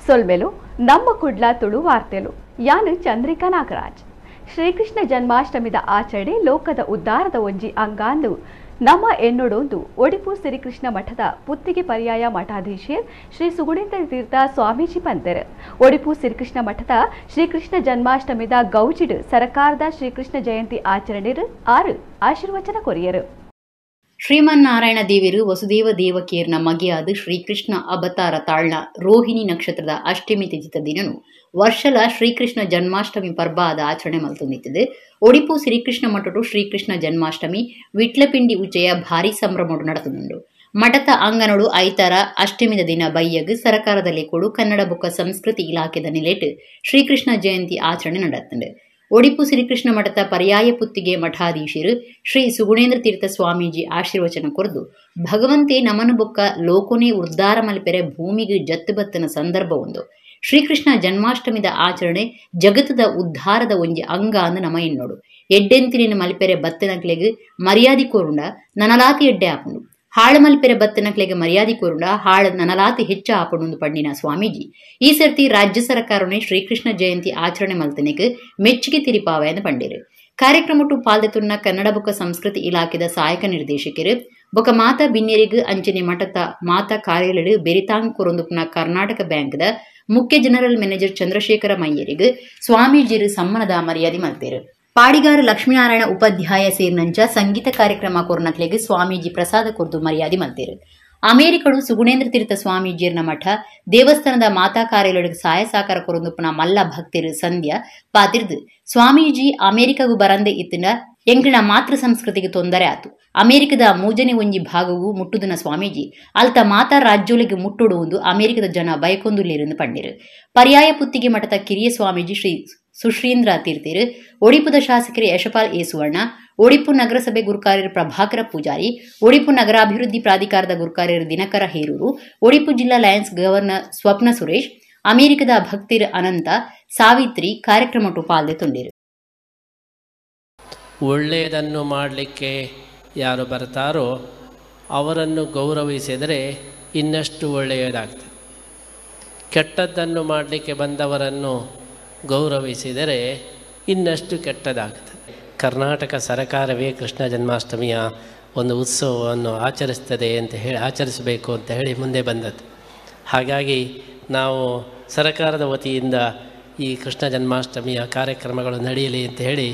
ಸೊಲ್ಮೆಲು ನಮ್ಮ ಕುಡ್ಲ ತುಳು ವಾರ್ತೆಲು. ಯಾನು ಚಂದ್ರಿಕಾ ನಾಗರಾಜ್. ಶ್ರೀಕೃಷ್ಣ ಜನ್ಮಾಷ್ಟಮಿದ ಆಚರಣೆ ಲೋಕದ ಉದ್ಧಾರದ ಒಂಜಿ ಅಂಗಾಂದು ನಮ್ಮ ಎನ್ನೊಡೊಂದು ಒಡಿಪು ಶ್ರೀಕೃಷ್ಣ ಮಠದ ಪುತ್ತಿಗೆ ಪರ್ಯಾಯ ಮಠಾಧೀಶರ್ ಶ್ರೀ ಸುಗುಣೇಂದ್ರ ತೀರ್ಥ ಸ್ವಾಮೀಜಿ ಪಂತೆರು. ಒಡಿಪು ಶ್ರೀಕೃಷ್ಣ ಮಠದ ಶ್ರೀಕೃಷ್ಣ ಜನ್ಮಾಷ್ಟಮಿದ ಗೌಜಿಡು ಸರಕಾರದ ಶ್ರೀಕೃಷ್ಣ ಜಯಂತಿ ಆಚರಣೆ ಆರು ಆಶೀರ್ವಚನ ಕೊರಿಯರು. ಶ್ರೀಮನ್ನಾರಾಯಣ ದೇವರು ವಸುದೇವ ದೇವಕಿಯರ್ನ ಮಗೆಯಾದ ಶ್ರೀಕೃಷ್ಣ ಅವತಾರ ತಾಳ್ನ ರೋಹಿಣಿ ನಕ್ಷತ್ರದ ಅಷ್ಟಮಿ ತಿಥಿತ ದಿನನು ವರ್ಷಲ ಶ್ರೀಕೃಷ್ಣ ಜನ್ಮಾಷ್ಟಮಿ ಪರ್ಬ ಆದ ಆಚರಣೆ ಮಲ್ತೊಂದಿತ್ತದೆ. ಒಡಿಪು ಶ್ರೀಕೃಷ್ಣ ಮಠಡು ಶ್ರೀಕೃಷ್ಣ ಜನ್ಮಾಷ್ಟಮಿ ವಿಟ್ಲಪಿಂಡಿ ಉಚ್ಚಯ ಭಾರಿ ಸಂಭ್ರಮಡು ನಡೆತುಂಡು. ಮಠದ ಅಂಗನಡು ಐತಾರ ಅಷ್ಟಮಿದ ದಿನ ಬೈಯಗ್ ಸರಕಾರದಲ್ಲಿ ಕೊಡು ಕನ್ನಡ ಬೊಕ್ಕ ಸಂಸ್ಕೃತಿ ಇಲಾಖೆದ ನಿಲೆಟ್ ಶ್ರೀಕೃಷ್ಣ ಜಯಂತಿ ಆಚರಣೆ ನಡೆತುಂಡು. ಒಡಿಪು ಶ್ರೀಕೃಷ್ಣ ಮಠದ ಪರ್ಯಾಯ ಪುತ್ತಿಗೆ ಮಠಾಧೀಶರು ಶ್ರೀ ಸುಗುಣೇಂದ್ರ ತೀರ್ಥ ಸ್ವಾಮೀಜಿ ಆಶೀರ್ವಚನ ಕೊರದು ಭಗವಂತೆ ನಮನು ಬೊಕ್ಕ ಲೋಕೋನೇ ಉದ್ಧಾರ ಮಲ್ಪೆರೆ ಭೂಮಿಗೆ ಜತ್ತು ಬತ್ತನ ಸಂದರ್ಭ ಒಂದು ಶ್ರೀಕೃಷ್ಣ ಜನ್ಮಾಷ್ಟಮಿದ ಆಚರಣೆ ಜಗತ್ತದ ಉದ್ಧಾರದ ಒಂಜಿ ಅಂಗ ಅಂದು ನಮ ಎನ್ನೋಡು. ಎಡ್ಡೆಂತಿನ ಮಲ್ಪೆರೆ ಬತ್ತನಕ್ಲೆಗ್ ಮರ್ಯಾದೆ ಕೋರುಂಡ ನನಲಾತಿ ಎಡ್ಡೆ ಆಪುಂಡು. ಹಾಳು ಮಲ್ಪೆರೆ ಬತ್ತನಕ್ಲೆಗ್ ಮರ್ಯಾದೆ ಕೋರುಂಡ ಹಾಳು ನನಲಾತಿ ಹೆಚ್ಚ ಆಪುಂಡು ಪಂಡಿನ ಸ್ವಾಮೀಜಿ ಈ ಸರ್ತಿ ರಾಜ್ಯ ಸರ್ಕಾರನೇ ಶ್ರೀಕೃಷ್ಣ ಜಯಂತಿ ಆಚರಣೆ ಮಲ್ತನೆಗ್ ಮೆಚ್ಚುಗೆ ತಿರಿಪಾವ ಎಂದು ಪಂಡಿರು. ಕಾರ್ಯಕ್ರಮಟು ಪಾಲ್ದೆತುನ್ನ ಕನ್ನಡ ಬೊಕ್ಕ ಸಂಸ್ಕೃತಿ ಇಲಾಖೆದ ಸಹಾಯಕ ನಿರ್ದೇಶಕರು ಬೊಕ್ಕ ಮಾತಾ ಬಿನ್ನೆರಿಗ್ ಅಂಚನೆ ಮಠದ ಮಾತಾ ಕಾರ್ಯಾಲಯ ಬೆರಿತಾಂಗ್ ಕೊರೊಂದುಪ್ನ ಕರ್ನಾಟಕ ಬ್ಯಾಂಕ್ದ ಮುಖ್ಯ ಜನರಲ್ ಮ್ಯಾನೇಜರ್ ಚಂದ್ರಶೇಖರ ಮಯ್ಯರಿಗ್ ಸ್ವಾಮೀಜಿರು ಸಮ್ಮನದ ಮರ್ಯಾದೆ ಮಲ್ತೇರು. ಪಾಡಿಗಾರ ಲಕ್ಷ್ಮೀನಾರಾಯಣ ಉಪಾಧ್ಯಾಯ ಸೇರಿನಂಚ ಸಂಗೀತ ಕಾರ್ಯಕ್ರಮ ಕೊರ್ನಕ್ಲೆಗ್ ಸ್ವಾಮೀಜಿ ಪ್ರಸಾದ ಕೊರ್ದು ಮರ್ಯಾದೆ ಮಲ್ತೇರು. ಅಮೆರಿಕಡು ಸುಗುಣೇಂದ್ರ ತೀರ್ಥ ಸ್ವಾಮೀಜಿಯರ್ನ ಮಠ ದೇವಸ್ಥಾನದ ಮಾತಾ ಕಾರ್ಯಾಲಯಕ್ಕೆ ಸಹಾಯ ಸಹಕಾರ ಕೊರೊಂದುಪ್ಪನ ಮಲ್ಲ ಭಕ್ತಿರು ಸಂಧ್ಯಾ ಪಾತಿರ್ದು ಸ್ವಾಮೀಜಿ ಅಮೆರಿಕಗೂ ಬರಂದೆ ಇತ್ತಿನ ಎಂಕಿನ ಮಾತೃ ಸಂಸ್ಕೃತಿಗೆ ತೊಂದರೆ ಆತು. ಅಮೆರಿಕದ ಮೂಜನೆ ಒಂಜಿ ಭಾಗವು ಮುಟ್ಟುದನ ಸ್ವಾಮೀಜಿ ಅಲ್ತ ಮಾತಾ ರಾಜ್ಯೋಲಿಗೆ ಮುಟ್ಟುಡುವುದು ಅಮೆರಿಕದ ಜನ ಬಯಕೊಂದುಲ್ಲೇರೆಂದು ಪಂಡಿರು. ಪರ್ಯಾಯ ಪುತ್ತಿಗೆ ಮಠದ ಕಿರಿಯ ಸ್ವಾಮೀಜಿ ಶ್ರೀ ಸುಶ್ರೀಂದ್ರ ತೀರ್ಥೇರು, ಒಡಿಪುದ ಶಾಸಕರು ಯಶಪಾಲ್ ಎ ಸುವರ್ಣ, ಒಡಿಪು ನಗರಸಭೆ ಗುರುಕಾರ್ಯರು ಪ್ರಭಾಕರ ಪೂಜಾರಿ, ಒಡಿಪು ನಗರಾಭಿವೃದ್ಧಿ ಪ್ರಾಧಿಕಾರದ ಗುರುಕಾರ್ಯರು ದಿನಕರ ಹೇರೂರು, ಒಡಿಪು ಜಿಲ್ಲಾ ಲಯನ್ಸ್ ಗವರ್ನರ್ ಸ್ವಪ್ನ ಸುರೇಶ್, ಅಮೆರಿಕದ ಭಕ್ತಿರ್ ಅನಂತ ಸಾವಿತ್ರಿ ಕಾರ್ಯಕ್ರಮಟು ಪಾಲ್ದೆ ತುಂಡಿರು. ಒಳ್ಳೆಯದನ್ನು ಮಾಡಲಿಕ್ಕೆ ಯಾರು ಬರ್ತಾರೋ ಅವರನ್ನು ಗೌರವಿಸಿದರೆ ಇನ್ನಷ್ಟು ಒಳ್ಳೆಯದಾಗ್ತದೆ. ಕೆಟ್ಟದ್ದನ್ನು ಮಾಡಲಿಕ್ಕೆ ಬಂದವರನ್ನು ಗೌರವಿಸಿದರೆ ಇನ್ನಷ್ಟು ಕೆಟ್ಟದಾಗ್ತದೆ. ಕರ್ನಾಟಕ ಸರ್ಕಾರವೇ ಕೃಷ್ಣ ಜನ್ಮಾಷ್ಟಮಿಯ ಒಂದು ಉತ್ಸವವನ್ನು ಆಚರಿಸ್ತದೆ ಅಂತ ಹೇಳಿ ಆಚರಿಸಬೇಕು ಅಂತ ಹೇಳಿ ಮುಂದೆ ಬಂದದ್ದು. ಹಾಗಾಗಿ ನಾವು ಸರ್ಕಾರದ ವತಿಯಿಂದ ಈ ಕೃಷ್ಣ ಜನ್ಮಾಷ್ಟಮಿಯ ಕಾರ್ಯಕ್ರಮಗಳು ನಡೆಯಲಿ ಅಂತ ಹೇಳಿ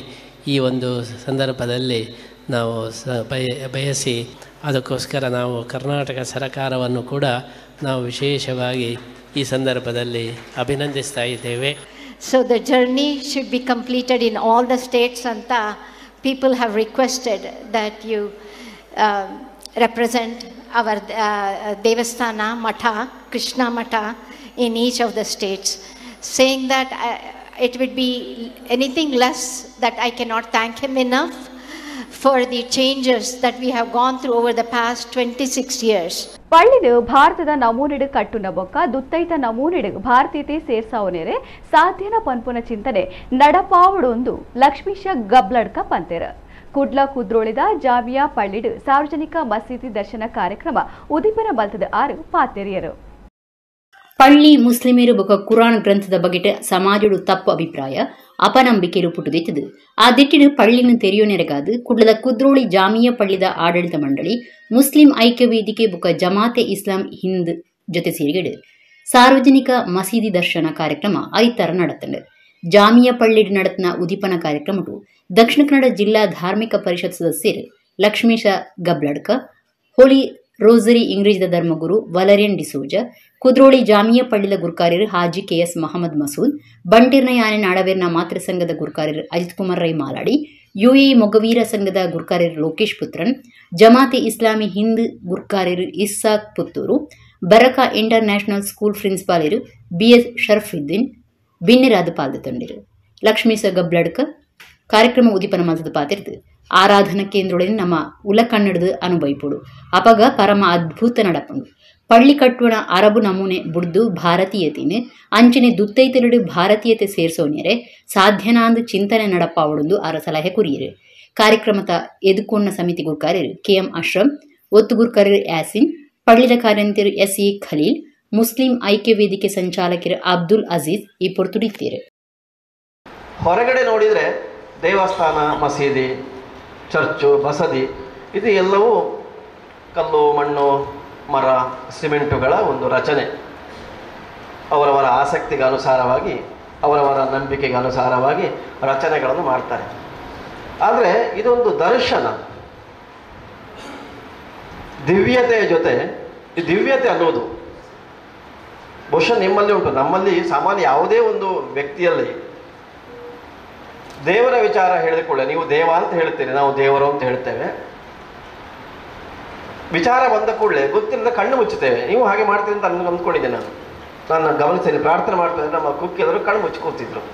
ಈ ಒಂದು ಸಂದರ್ಭದಲ್ಲಿ ನಾವು ಬಯಸಿ ಅದಕ್ಕೋಸ್ಕರ ನಾವು ಕರ್ನಾಟಕ ಸರ್ಕಾರವನ್ನು ಕೂಡ ನಾವು ವಿಶೇಷವಾಗಿ ಈ ಸಂದರ್ಭದಲ್ಲಿ ಅಭಿನಂದಿಸ್ತಾ ಇದ್ದೇವೆ. So the journey should be completed in all the states anta people have requested that you represent our Devasthana Matha, Krishna Matha in each of the states, saying that it would be anything less that I cannot thank him enough for the changes that we have gone through over the past 26 years. ಪಳ್ಳಿಡು ಭಾರತದ ನಮೂನೆಡು ಕಟ್ಟುನ ಬೊಕ್ಕ ದುತ್ತೈತ ನಮೂನೆಡು ಭಾರತೀಯತೆ ಸೇರ್ಸಾವನೇರೆ ಸಾಧ್ಯನ ಪನ್ಪುನ ಚಿಂತನೆ ನಡಪಾವಡೊಂದು ಲಕ್ಷ್ಮೀಶ ಗಬ್ಲಡ್ಕ ಪಂತೆರ. ಕುಡ್ಲ ಕುದ್ರೋಳಿದ ಜಾಮಿಯಾ ಪಳ್ಳಿಡು ಸಾರ್ವಜನಿಕ ಮಸೀದಿ ದರ್ಶನ ಕಾರ್ಯಕ್ರಮ ಉದಿಪನ ಬಲ್ತದ ಆರು ಪಾತೆರಿಯರು. ಪಳ್ಳಿ ಮುಸ್ಲಿಮರು ಬೊಕ ಕುರಾನ್ ಗ್ರಂಥದ ಬಗೆಟ ಸಮಾಜಡು ತಪ್ಪು ಅಭಿಪ್ರಾಯ ಅಪನಂಬಿಕೆರು ಪುಟ್ಟುದಿತ್ತದು. ಆ ದಿಟ್ಟಿಡು ಪಳ್ಳಿನ ತೆರೆಯೋ ಕುಡ್ಲದ ಕುದ್ರೋಳಿ ಜಾಮಿಯಾ ಪಳ್ಳಿದ ಆಡಳಿತ ಮಂಡಳಿ ಮುಸ್ಲಿಂ ಐಕ್ಯ ವೇದಿಕೆ ಬೊಕ ಜಮಾತೆ ಇಸ್ಲಾಂ ಹಿಂದ್ ಜೊತೆ ಸೇರಿಗೆಡು ಸಾರ್ವಜನಿಕ ಮಸೀದಿ ದರ್ಶನ ಕಾರ್ಯಕ್ರಮ ಐತರ ನಡೆತಂಡು. ಜಾಮಿಯಾ ಪಳ್ಳಿಡು ನಡೆತನ ಉದೀಪನ ಕಾರ್ಯಕ್ರಮಟು ದಕ್ಷಿಣ ಕನ್ನಡ ಜಿಲ್ಲಾ ಧಾರ್ಮಿಕ ಪರಿಷತ್ ಸದಸ್ಯರು ಲಕ್ಷ್ಮೀಶ ಗಬ್ಲಡ್ಕ, ಹೋಲಿ ರೋಸರಿ ಇಂಗ್ಲಿಷ್ದ ಧರ್ಮಗುರು ವಲರಿಯನ್ ಡಿಸೋಜ, ಕುದ್ರೋಳಿ ಜಾಮಿಯಾ ಪಳ್ಳಿದ ಗುರುಕಾರ್ಯರು ಹಾಜಿ ಕೆಎಸ್ ಮಹಮ್ಮದ್ ಮಸೂದ್, ಬಂಟಿರ್ನ ಯಾನೆ ನಾಡವೇರ್ನ ಮಾತೃ ಸಂಘದ ಗುರುಕಾರ್ಯರು ಅಜಿತ್ ಕುಮಾರ್ ರೈ ಮಾಲಾಡಿ, ಯುಎಇ ಮೊಗವೀರ ಸಂಘದ ಗುರುಕಾರ್ಯರು ಲೋಕೇಶ್ ಪುತ್ರನ್, ಜಮಾತೆ ಇಸ್ಲಾಮಿ Hind ಗುರುಕಾರ್ಯರು Isaac Puttur, ಬರಕಾ inter national school ಪ್ರಿನ್ಸಿಪಾಲರು BS Sharafuddin ಬಿನ್ನಿರಾದ ಪಾಲ್ದ ತಂಡಿರು. ಲಕ್ಷ್ಮೀಸ ಗಬ್ಲಡ್ಕ ಕಾರ್ಯಕ್ರಮ ಉದೀಪನ ಮಲ್ತದ ಪಾತಿರ್ದು ಆರಾಧನಾ ಕೇಂದ್ರೊಳಗೆ ನಮ್ಮ ಉಲ ಕನ್ನಡದ ಅನುಭವಿಪುಡು ಅಪಗ ಪರಮ ಅದ್ಭುತ ನಡಪುಂಡು. ಪಳ್ಳಿ ಕಟ್ಟುವಣ ಅರಬು ನಮೂನೆ ಬುಡ್ದು ಭಾರತೀಯತೆನೆ ಅಂಚನೆ ದುತ್ತೈತಲುಡು ಭಾರತೀಯತೆ ಸೇರ್ಸೋನ್ಯರೆ ಸಾಧ್ಯನಾಂದು ಚಿಂತನೆ ನಡಪಾವಡೊಂದು ಅರ ಸಲಹೆ ಕುರಿಯರು. ಕಾರ್ಯಕ್ರಮದ ಎದುಕೊಣ್ಣ ಸಮಿತಿ ಗುರ್ಕಾರ್ಯರು ಕೆಎಂ ಅಶ್ರಮ್, ಒತ್ತು ಗುರ್ಕಾರ್ಯರು ಯಾಸಿನ್, ಪಳ್ಳಿದ ಕಾರ್ಯಂತರು ಎಸ್ ಎ ಖಲೀಲ್, Muslim ಐಕ್ಯ ವೇದಿಕೆ ಸಂಚಾಲಕರು ಅಬ್ದುಲ್ ಅಜೀಜ್ ಈ ಪೊರ್ತುಡಿತ್ತೀರು. ಹೊರಗಡೆ ನೋಡಿದರೆ ದೇವಸ್ಥಾನ, ಮಸೀದಿ, ಚರ್ಚು, ಬಸದಿ ಇದು ಎಲ್ಲವೂ ಕಲ್ಲು, ಮಣ್ಣು, ಮರ, ಸಿಮೆಂಟುಗಳ ಒಂದು ರಚನೆ. ಅವರವರ ಆಸಕ್ತಿಗೆ ಅನುಸಾರವಾಗಿ, ಅವರವರ ನಂಬಿಕೆಗೆ ಅನುಸಾರವಾಗಿ ರಚನೆಗಳನ್ನು ಮಾಡ್ತಾರೆ. ಆದರೆ ಇದೊಂದು ದರ್ಶನ, ದಿವ್ಯತೆಯ ಜೊತೆ. ಈ ದಿವ್ಯತೆ ಅನ್ನೋದು ಬಹುಶಃ ನಿಮ್ಮಲ್ಲಿ ಉಂಟು, ನಮ್ಮಲ್ಲಿ ಸಾಮಾನ್ಯ ಯಾವುದೇ ಒಂದು ವ್ಯಕ್ತಿಯಲ್ಲಿ ದೇವರ ವಿಚಾರ ಹೇಳಿಕೊಳ್ಳೆ, ನೀವು ದೇವ ಅಂತ ಹೇಳ್ತೀರಿ, ನಾವು ದೇವರು ಅಂತ ಹೇಳ್ತೇವೆ. ವಿಚಾರ ಬಂದ ಕೂಡಲೇ ಗೊತ್ತಿಲ್ಲದ ಕಣ್ಣು ಮುಚ್ಚುತ್ತೇವೆ. ನೀವು ಹಾಗೆ ಮಾಡ್ತೀರಿ ಅಂತ ಅಂದ್ಕೊಂಡಿದ್ದೆ ನಾನು. ನಾನು ಗಮನಿಸ್ತೇನೆ, ಪ್ರಾರ್ಥನೆ ಮಾಡ್ತಿದ್ರೆ ನಮ್ಮ ಕುಕ್ಕಿದ್ರು ಕಣ್ಣು ಮುಚ್ಚಿಕೊತಿದ್ರು.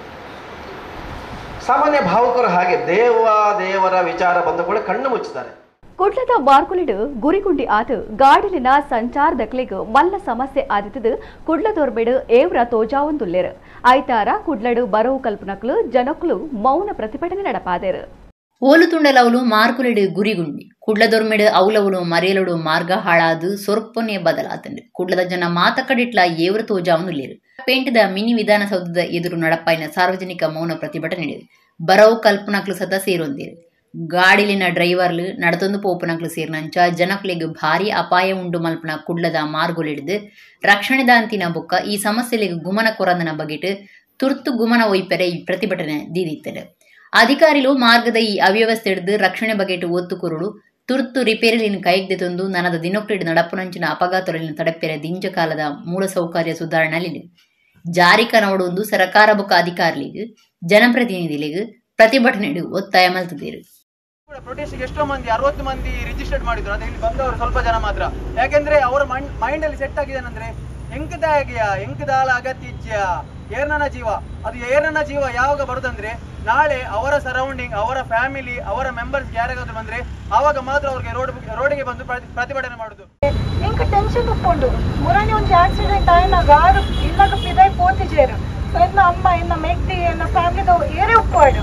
ಸಾಮಾನ್ಯ ಭಾವುಕರು ಹಾಗೆ ದೇವ ದೇವರ ವಿಚಾರ ಬಂದ ಕೂಡಲೇ ಕಣ್ಣು ಮುಚ್ಚುತ್ತಾರೆ. ಕುಡ್ಲದ ಮಾರ್ಕುಲಿಡು ಗುರಿಗುಂಡಿ ಆದ ಗಾಡಿಲಿನ ಸಂಚಾರದಕ್ಲೆಗ್ ಮಲ್ಲ ಸಮಸ್ಯೆ ಆದಿತ್ತದು ಕುಡ್ಲದೊರ್ಬೆಡು ಏವ್ರ ತೋಜಾವೊಂದುಲ್ಲೇರು. ಐತಾರ ಕುಡ್ಲಡು ಬರವು ಕಲ್ಪನಕ್ಲು ಜನಕ್ಲು ಮೌನ ಪ್ರತಿಭಟನೆ ನಡಪಾದೇರು. ಓಲು ತುಂಡಲವಲು ಮಾರ್ಕುಲಿಡು ಗುರಿಗುಂಡಿ ಕುಡ್ಲದೊರ್ಮೆಡು ಅವಲವಲು ಮರೆಯಲುಡು ಮಾರ್ಗ ಹಾಳಾದು ಸೊರ್ಪೊನೆ ಬದಲಾತಂಡು ಕುಡ್ಲದ ಜನ ಮಾತ ಕಡಿಟ್ಲ ಏವ್ರ ತೋಜಾವೊಂದುಲ್ಲೇರು. ಪೇಂಟದ ಮಿನಿ ವಿಧಾನಸೌಧದ ಎದುರು ನಡಪಾಯಿನ ಸಾರ್ವಜನಿಕ ಮೌನ ಪ್ರತಿಭಟನೆ ಬರವು ಕಲ್ಪನಕ್ಲು ಸತ ಸೇರೊಂದೇರು. ಗಾಡಿಲಿನ ಡ್ರೈವರ್ಲು ನಡತೊಂದು ಪೋಪನಕ್ಲು ಸೇರಿನಂಚ ಜನಕ್ಲೆಗ್ ಭಾರಿ ಅಪಾಯ ಉಂಡು ಮಲ್ಪನ ಕುಡ್ಲದ ಮಾರ್ಗೊಲಿಡ್ದು ರಕ್ಷಣೆದಾಂತಿನ ಬೊಕ್ಕ ಈ ಸಮಸ್ಯೆಲೆಗ್ ಗುಮನ ಕೊರಂದನ ಬಗೆಟ್ ತುರ್ತು ಗುಮನ ಒಯ್ಪೆರೆ ಈ ಪ್ರತಿಭಟನೆ ದೀದಿತ್ತರು. ಅಧಿಕಾರಿಲು ಮಾರ್ಗದ ಈ ಅವ್ಯವಸ್ಥೆ ಹಿಡಿದು ರಕ್ಷಣೆ ಬಗೆಟ್ ಒತ್ತು ಕೊರಡು ತುರ್ತು ರಿಪೇರಿಲಿನ ಕೈಗ್ದೆ ತಂದು ನನದ ದಿನೊಕ್ಲಿಡ್ ನಡಪುನಂಚಿನ ಅಪಘಾತೊಲಿನ ತಡಪೆರೆ ದಿಂಜ ಕಾಲದ ಮೂಲಸೌಕರ್ಯ ಸುಧಾರಣೆ ಜಾರಿ ಕನವಡೊಂದು ಸರಕಾರ ಬೊಕ್ಕ ಅಧಿಕಾರಿಲಿಗ್ ಜನಪ್ರತಿನಿಧಿಲಿಗ್ ಪ್ರತಿಭಟನೆ ಒತ್ತಾಯ ಮಲ್ತದೇರು. ಪ್ರೊಟೆಸ್ಟ್ಗೆ ಎಷ್ಟೋ ಮಂದಿ 60 ಮಂದಿ ರಿಜಿಸ್ಟರ್ಡ್ ಮಾಡಿದ್ರು, ಅದೇ ಇಲ್ಲಿ ಬಂದವರು ಸ್ವಲ್ಪ ಜನ ಮಾತ್ರ. ಯಾಕೆಂದ್ರೆ ಅವರ ಮೈಂಡ್ ಅಲ್ಲಿ ಸೆಟ್ ಆಗಿದೆ ಅಂದ್ರೆ ಎಂಕದಾಗಿಯ ಎಂಕದಾಲ ಅಗತ್ಯ ಏರ್ನನ ಜೀವ, ಅದು ಏರ್ನನ ಜೀವ ಯಾವಾಗ ಬರುದಂದ್ರೆ ನಾಳೆ ಅವರ ಸರೌಂಡಿಂಗ್, ಅವರ ಫ್ಯಾಮಿಲಿ, ಅವರ ಮೆಂಬರ್ಸ್ ಯಾರಿಗಾದ್ರೂ ಬಂದ್ರೆ ಆವಾಗ ಮಾತ್ರ ಅವ್ರಿಗೆ ರೋಡಿಗೆ ಬಂದು ಪ್ರತಿಭಟನೆ ಮಾಡುದು. ಎಂಕ ಟೆನ್ಷನ್ ಉಪ್ಪುಂಡು ಮುರಾನಿ ಒಂಜಿ ಆಕ್ಸಿಡೆಂಟ್ ಆಯ್ನಾಗ ಆರು ಇಲ್ಲಾಗ ಪಿದಾಯ್ ಪೋತಿಜೇರು. ಸೊ ಎನ್ನ ಅಮ್ಮ ಎನ್ನ ಮೆಗ್ದಿ ಎನ್ನ ಫ್ಯಾಮಿಲಿದ ಏರೇ ಉಪ್ಪಾಡು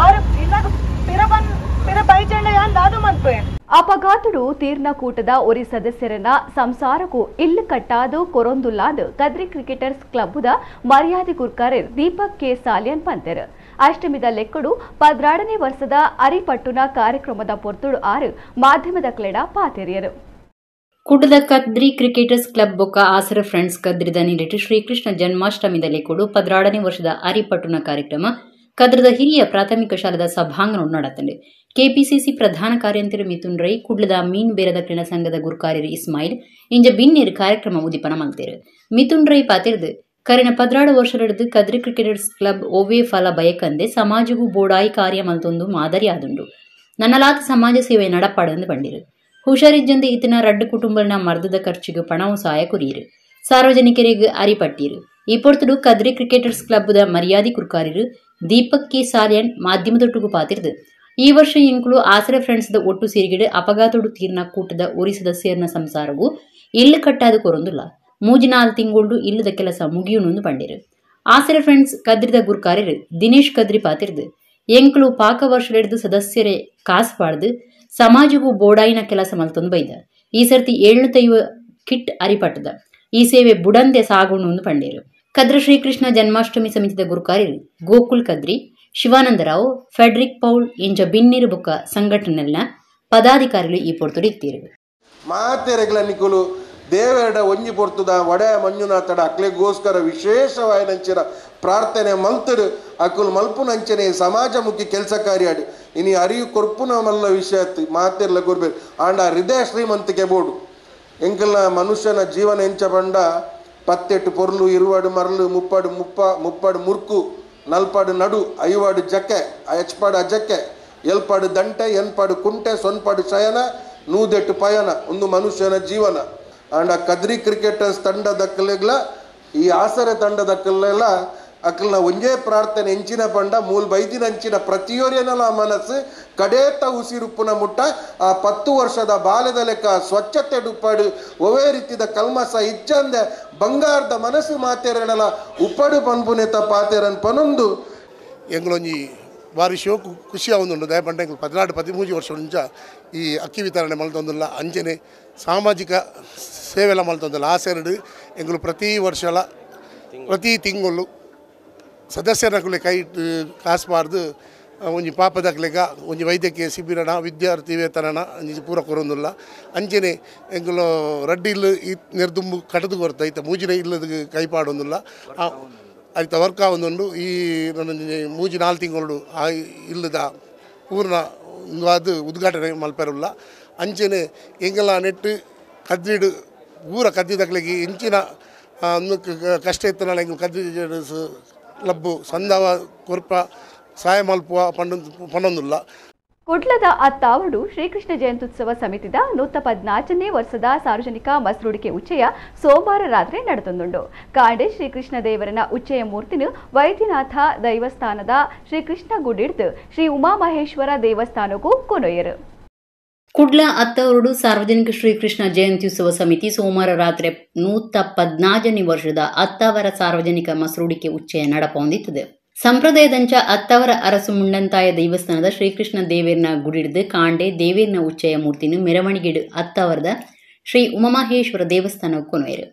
ಆರು ಇಲ್ಲಾಗ ಪಿರ ಬನ್ ಪಿರ ಬೈಜಂಡ ಯಾನ್ ದಾದ ಮನ್ಪೆ. ಅಪಘಾತಡು ತೀರ್ನ ಕೂಟದ ಒರಿ ಸದಸ್ಯರನ್ನ ಸಂಸಾರಕ್ಕೂ ಇಲ್ಲು ಕಟ್ಟಾದು ಕೊರೊಂದುಲ್ಲಾದ ಕದ್ರಿ ಕ್ರಿಕೆಟರ್ಸ್ ಕ್ಲಬ್ದ ಮರ್ಯಾದೆ ಗುರ್ಕಾರರ್ ದೀಪಕ್ ಕೆ ಸಾಲಿಯನ್ ಪಂತೆರ್. ಅಷ್ಟಮಿದ ಲೆಕ್ಕಡು 12ನೇ ವರ್ಷದ ಅರಿಪಟ್ಟುನ ಕಾರ್ಯಕ್ರಮದ ಪೊರ್ತುಡು 6 ಮಾಧ್ಯಮದ ಕ್ಲೆಡ ಪಾತೆರಿಯರು. ಕುಡ್ಲದ ಕದ್ರಿ ಕ್ರಿಕೆಟರ್ಸ್ ಕ್ಲಬ್ ಬೊಕ್ಕ ಆಸರ ಫ್ರೆಂಡ್ಸ್ ಕದ್ರಿದ ನಿಲೆಟು ಶ್ರೀಕೃಷ್ಣ ಜನ್ಮಾಷ್ಟಮಿದ ಲೆಕ್ಕಡು 12ನೇ ವರ್ಷದ ಅರಿಪಟ್ಟುನ ಕಾರ್ಯಕ್ರಮ ಕದ್ರದ ಹಿರಿಯ ಪ್ರಾಥಮಿಕ ಶಾಲೆದ ಸಭಾಂಗಣ ನಡತಂಡೆ. ಕೆಪಿಸಿಸಿ ಪ್ರಧಾನ ಕಾರ್ಯಂತರು ಮಿಥುನ್ ರೈ, ಕುಡ್ಲದ ಮೀನ್ ಬೇರದ ಕ್ರೀಡಾ ಸಂಘದ ಗುರುಕಾರ್ಯರು ಇಸ್ಮಾಯಿಲ್ ಇಂಜ ಬಿನ್ನೇರು ಕಾರ್ಯಕ್ರಮ ಉದಿಪನ ಮಲ್ತೇರು. ಮಿಥುನ್ ರೈ ಪಾತಿರ್ದು ಕರಿನ 12 ವರ್ಷದ ಕದ್ರಿ ಕ್ರಿಕೆಟರ್ಸ್ ಕ್ಲಬ್ ಒವ್ವೇ ಫಲ ಬಯಕಂದೆ ಸಮಾಜಗೂ ಬೋಡಾಯಿ ಕಾರ್ಯ ಮಲ್ತೊಂದು ಮಾದರಿ ಆದುಂಡು. ನನ್ನಲಾತ ಸಮಾಜ ಸೇವೆ ನಡಪಾಡಂದು ಬಂಡಿರು. ಹುಷಾರಿಜ್ಜಂದೆ ಇತನ ರಡ್ಡು ಕುಟುಂಬನ ಮರ್ದದ ಖರ್ಚಿಗೆ ಪಣವು ಸಹಾಯ ಕುರಿಯಿರು, ಸಾರ್ವಜನಿಕರಿಗೆ ಅರಿಪಟ್ಟಿರು. ಈ ಪೊರ್ತುಡು ಕದ್ರಿ ಕ್ರಿಕೆಟರ್ಸ್ ಕ್ಲಬ್ದ ಮರ್ಯಾದೆ ಕುರ್ಕಾರಿರು ದೀಪಕ್ ಕೆ ಸಾಲಿಯನ್ ಮಾಧ್ಯಮದೊಟ್ಟಿಗೂ ಪಾತಿರ್ದು. ಈ ವರ್ಷ ಎಂಕುಲು ಆಸರೆ ಫ್ರೆಂಡ್ಸ್ದ ಒಟ್ಟು ಸೇರಿಗಿಡು ಅಪಘಾತೊಡು ತೀರ್ನ ಕೂಟದ ಒರಿ ಸದಸ್ಯರನ ಸಂಸಾರವು ಇಲ್ಲು ಕಟ್ಟಾದ ಕೊರೊಂದುಲ್ಲ 3-4 ತಿಂಗಳು ಇಲ್ಲದ ಕೆಲಸ ಮುಗಿಯುಣೊಂದು ಪಂಡಿರು. ಆಸರೆ ಫ್ರೆಂಡ್ಸ್ ಕದ್ರಿದ ಗುರ್ಕಾರ್ಯರು ದಿನೇಶ್ ಕದ್ರಿ ಪಾತಿರ್ದು ಎಂಕುಲು ಪಾಕ ವರ್ಷಲೆಡ್ದು ಸದಸ್ಯರೇ ಕಾಸು ಪಾಡ್ದು ಸಮಾಜಗೂ ಬೋಡಾಯಿನ ಕೆಲಸ ಮಲ್ತೊಂದು ಬೈದ. ಈ ಸರ್ತಿ 750 ಕಿಟ್ ಅರಿಪಟ್ಟದ ಈ ಸೇವೆ ಬುಡಂದೆ ಸಾಗುಣೊಂದು ಪಂಡೇರು. ಕದ್ರ ಶ್ರೀಕೃಷ್ಣ ಜನ್ಮಾಷ್ಟಮಿ ಸಮಿತಿದ ಗುರುಕಾರ್ಯರು ಗೋಕುಲ್ ಕದ್ರಿ, ಶಿವಾನಂದರಾವ್, ಫೆಡ್ರಿಕ್ ಪೌಲ್ ಇಂಜ ಬಿನ್ನಿರು ಬೊಕ್ಕ ಸಂಘಟನೆಲ್ಲ ಪದಾಧಿಕಾರಿಗಳು ಈ ಪೊರ್ತುಡಿತ್ತೀರು. ಮಾತೆರೆಗಳ ನಿಕುಲು ದೇವರಡ ಒಂಜಿ ಪೊರ್ತುದ ಒಡೆಯ ಮಂಜುನಾಥಡ ಅಕ್ಲೆಗೋಸ್ಕರ ವಿಶೇಷವಾಯಿನಂಚಿನ ಪ್ರಾರ್ಥನೆ ಮಲ್ತಡು ಅಕುಲು ಮಲ್ಪುನಂಚನೆ ಸಮಾಜಮುಖಿ ಕೆಲಸ ಕಾರ್ಯಾಡು ಇನಿ ಅರಿವು ಕೊರ್ಪುನ ಮಲ್ಲ ವಿಷಯ ಮಾತೆರ್ಲ ಕೊರ್ಬೇಕು. ಆಂಡ ಹೃದಯ ಶ್ರೀಮಂತಿಕೆ ಬೋಡು ಎಂಕಲ್ನ ಮನುಷ್ಯನ ಜೀವನ ಎಂಚ ಪಂಡ ಪತ್ತೆಟ್ಟು ಪೊರ್ಲು ಇರುವಾಡು ಮರಳು ಮುಪ್ಪಾಡು ಮುಪ್ಪ ಮುಪ್ಪಾಡು ಮುರ್ಕು ನಲ್ಪಾಡು ನಡು ಐವಾಡು ಜಕ್ಕೆ ಎಚ್ಪಾಡು ಅಜಕ್ಕೆ ಎಲ್ಪಾಡು ದಂಟೆ ಎನ್ಪಾಡು ಕುಂಟೆ ಸೊನ್ಪಾಡು ಶಯನ ನೂದೆಟ್ಟು ಪಯನ ಒಂದು ಮನುಷ್ಯನ ಜೀವನ. ಆಂಡ ಕದ್ರಿ ಕ್ರಿಕೆಟರ್ಸ್ ತಂಡದಕ್ಕಲೆಗ್ಲ ಈ ಆಸರೆ ತಂಡದಕ್ಕಲೆಲ್ಲ ಅಕ್ಕಲ್ನ ಒಂಜೇ ಪ್ರಾರ್ಥನೆ ಎಂಚಿನ ಪಂಡ ಮೂಲ ಬೈದಿನ ಅಂಚಿನ ಪ್ರತಿಯೊರಿಯನಲ ಮನಸ್ಸು ಕಡೇತ ಉಸಿರುಪ್ಪುನ ಮುಟ್ಟ ಆ 10 ವರ್ಷದ ಬಾಲ್ಯದ ಲೆಕ್ಕ ಸ್ವಚ್ಛತೆ ಉಪ್ಪಾಡು ಒವೇ ರೀತಿದ ಕಲ್ಮಸ ಇಚ್ಚಂದೆ ಬಂಗಾರದ ಮನಸ್ಸು ಮಾತೇರನಲ ಉಪ್ಪಡು ಪನ್ಪುನೆತ ಪಾತೇರನ್ ಪನೊಂದು ಎಂಗಳೊಂಜಿ ಬಾರಿ ಶೋಕು ಖುಷಿ ಆವೊಂದುಂಡು. ದಯಪಂಡ ಎಂಕುಲು 14-13 ವರ್ಷ ಮುಂಚ ಈ ಅಕ್ಕಿ ವಿತರಣೆ ಮಲ್ತೊಂದುಲ್ಲ. ಅಂಚನೆ ಸಾಮಾಜಿಕ ಸೇವೆಲ ಮಲ್ತೊಂದುಲ್ಲ ಆ ಸೇರಡು ಎಂಕುಲು ಪ್ರತಿ ವರ್ಷಲ ಪ್ರತಿ ತಿಂಗಳು ಸದಸ್ಯರನಕುಲೆ ಕೈ ಕಾಸು ಪಾರ್ದು ಒಂಜಿ ಪಾಪದಕ್ಲೆಗ ಒಂಜಿ ವೈದ್ಯಕೀಯ ಶಿಬಿರನ ವಿದ್ಯಾರ್ಥಿ ವೇತನನ ಒಂಜಿ ಪೂರ ಕೊರೊಂದುಲ್ಲ ಅಂಚನೆ ಎಂಕುಲು ರಡ್ಡಿ ಇಲ್ಲು ಈ ನೆರ್ದುಂಬು ಕಟದು ಕೊರ್ತ ಐತ ಮೂಜಿನ ಇಲ್ಲದ ಕೈ ಪಾಡೊಂದುಲ್ಲ ಐತ ವರ್ಕ್ ಆವೊಂದುಂಡು ಈ ಮೂಜಿ ನಾಲ್ ತಿಂಗಳು ಆ ಇಲ್ಲದ ಪೂರ್ಣ ಅದು ಉದ್ಘಾಟನೆ ಮಲ್ಪೆರುಲ್ಲ ಅಂಚನೆ ಎಂಕಲ ನೆಟ್ಟು ಕದ್ರಿಡು ಊರ ಕದ್ದಿದಕ್ಲೆಗೆ ಇಂಚಿನ ಕಷ್ಟ ಇತ್ತನಾಳ ಎಂಕುಲು ಕದ್ರಿ ಕ್ಲಬ್ಬು ಸಂದವ ಕೊರ್ಪ ಸಹಾಯ ಮಲ್ಪುವ ಪಂಡೊಂದುಲ್ಲ. ಕುಡ್ಲದ ಅತ್ತಾವಡು ಶ್ರೀಕೃಷ್ಣ ಜಯಂತ್ಯುತ್ಸವ ಸಮಿತಿದ 114ನೇ ವರ್ಷದ ಸಾರ್ವಜನಿಕ ಮಸ್ರುಡಿಕೆ ಉಚ್ಚಯ ಸೋಮವಾರ ರಾತ್ರಿ ನಡೆತೊಂದುಂಡು. ಕಾಂಡೆ ಶ್ರೀಕೃಷ್ಣ ದೇವರನ ಉಚ್ಚಯ ಮೂರ್ತಿನು ವೈದ್ಯನಾಥ ದೈವಸ್ಥಾನದ ಶ್ರೀಕೃಷ್ಣ ಗುಡಿಡ್ದು ಶ್ರೀ ಉಮಾಮಹೇಶ್ವರ ದೇವಸ್ಥಾನಕ್ಕೂ ಕೊನೊಯ್ಯರು. ಕುಡ್ಲ ಅತ್ತವರುಡು ಸಾರ್ವಜನಿಕ ಶ್ರೀಕೃಷ್ಣ ಜಯಂತ್ಯುತ್ಸವ ಸಮಿತಿ ಸೋಮವಾರ ರಾತ್ರಿ 114ನೇ ವರ್ಷದ ಅತ್ತಾವರ ಸಾರ್ವಜನಿಕ ಮಸರುಡಿಕೆ ಉಚ್ಚಯ ನಡಪೊಂದಿತ್ತದೆ. ಸಂಪ್ರದಾಯದಂಚ ಅತ್ತವರ ಅರಸು ಮುಂಡಂತಾಯ ದೇವಸ್ಥಾನದ ಶ್ರೀಕೃಷ್ಣ ದೇವೇರ್ನ ಗುಡಿಡ್ದು ಕಾಂಡೆ ದೇವೇರ್ನ ಉಚ್ಚಯ ಮೂರ್ತಿನು ಮೆರವಣಿಗೆಡು ಅತ್ತವರದ ಶ್ರೀ ಉಮಾಮಹೇಶ್ವರ ದೇವಸ್ಥಾನಕ್ಕೂ ಕೊನೊಯ್ಯರು.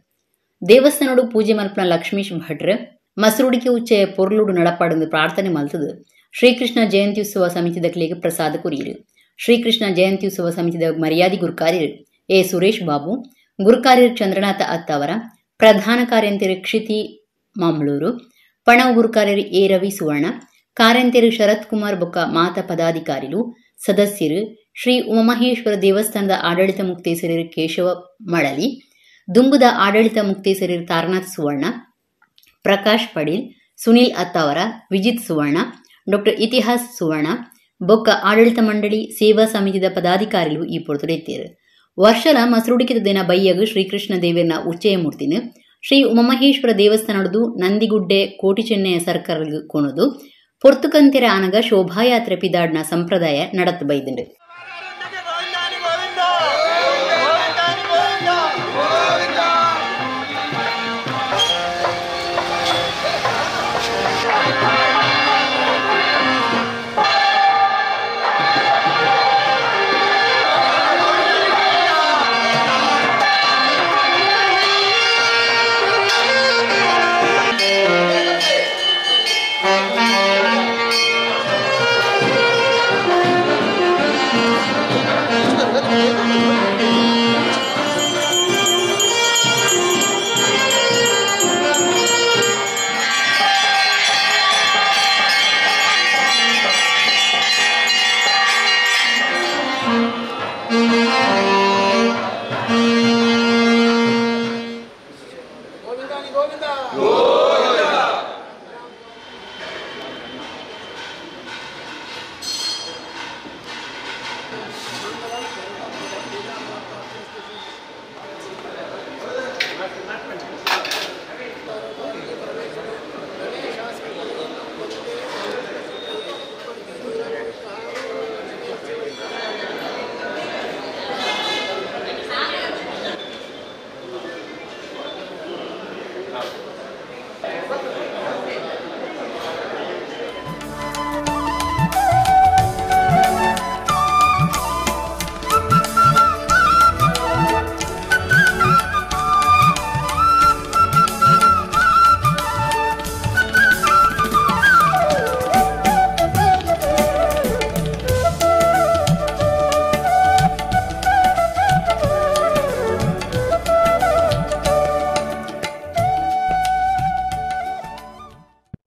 ದೇವಸ್ಥಾನಡು ಪೂಜೆ ಮಲ್ಪನ ಲಕ್ಷ್ಮೀಶ್ ಭಟ್ರು ಮಸರುಡಿಕೆ ಉಚ್ಚಯ ಪೊರ್ಲುಡು ನಡಪಾಡೊಂದು ಪ್ರಾರ್ಥನೆ ಮಲ್ತದು ಶ್ರೀಕೃಷ್ಣ ಜಯಂತ್ಯುತ್ಸವ ಸಮಿತಿದ ಕ್ಲೇಗೆ ಪ್ರಸಾದ ಕೊರಿಯರು. ಶ್ರೀಕೃಷ್ಣ ಜಯಂತ್ಯುತ್ಸವ ಸಮಿತಿದ ಮರ್ಯಾದೆ ಗುರುಕಾರ್ಯರು ಎ ಸುರೇಶ್ ಬಾಬು, ಗುರುಕಾರ್ಯರು ಚಂದ್ರನಾಥ ಅತ್ತಾವರ, ಪ್ರಧಾನ ಕಾರ್ಯಂತೆರು ಕ್ಷಿತಿ ಮಾಮ್ಳೂರು, ಪಣವು ಗುರುಕಾರ್ಯರು ಎ ರವಿ ಸುವರ್ಣ, ಕಾರ್ಯಂತೆರು ಶರತ್ ಕುಮಾರ್ ಬೊಕ್ಕ ಮಾತ ಪದಾಧಿಕಾರಿಲು ಸದಸ್ಯರು, ಶ್ರೀ ಉಮಾಮಹೇಶ್ವರ ದೇವಸ್ಥಾನದ ಆಡಳಿತ ಮುಕ್ತೇಸರರು ಕೇಶವ ಮಳಲಿ, ದುಂಬುದ ಆಡಳಿತ ಮುಕ್ತೇಸರರು ತಾರನಾಥ್ ಸುವರ್ಣ, ಪ್ರಕಾಶ್ ಪಡೀಲ್, ಸುನಿಲ್ ಅತ್ತಾವರ, ವಿಜಿತ್ ಸುವರ್ಣ, ಡಾಕ್ಟರ್ ಇತಿಹಾಸ್ ಸುವರ್ಣ ಬೊಕ್ಕ ಆಡಳಿತ ಮಂಡಳಿ ಸೇವಾ ಸಮಿತಿದ ಪದಾಧಿಕಾರಿಗಳು ಈ ಪೊರ್ತುಡೆತ್ತೇರು. ವರ್ಷಲ ಮಸರುಡಿಕಿದ ದಿನ ಬೈಯಗು ಶ್ರೀಕೃಷ್ಣ ದೇವರನ ಉಚ್ಚಯ ಮೂರ್ತಿನ ಶ್ರೀ ಉಮಾಮಹೇಶ್ವರ ದೇವಸ್ಥಾನದು ನಂದಿಗುಡ್ಡೆ ಕೋಟಿಚೆನ್ನೆಯ ಸರ್ಕಾರ ಕೊಣದು ಪೊರ್ತುಕಂತೆರ ಆನಗ ಶೋಭಾಯಾತ್ರೆ ಪಿದಾಡ್ನ ಸಂಪ್ರದಾಯ ನಡತು ಬೈದುಂಡು.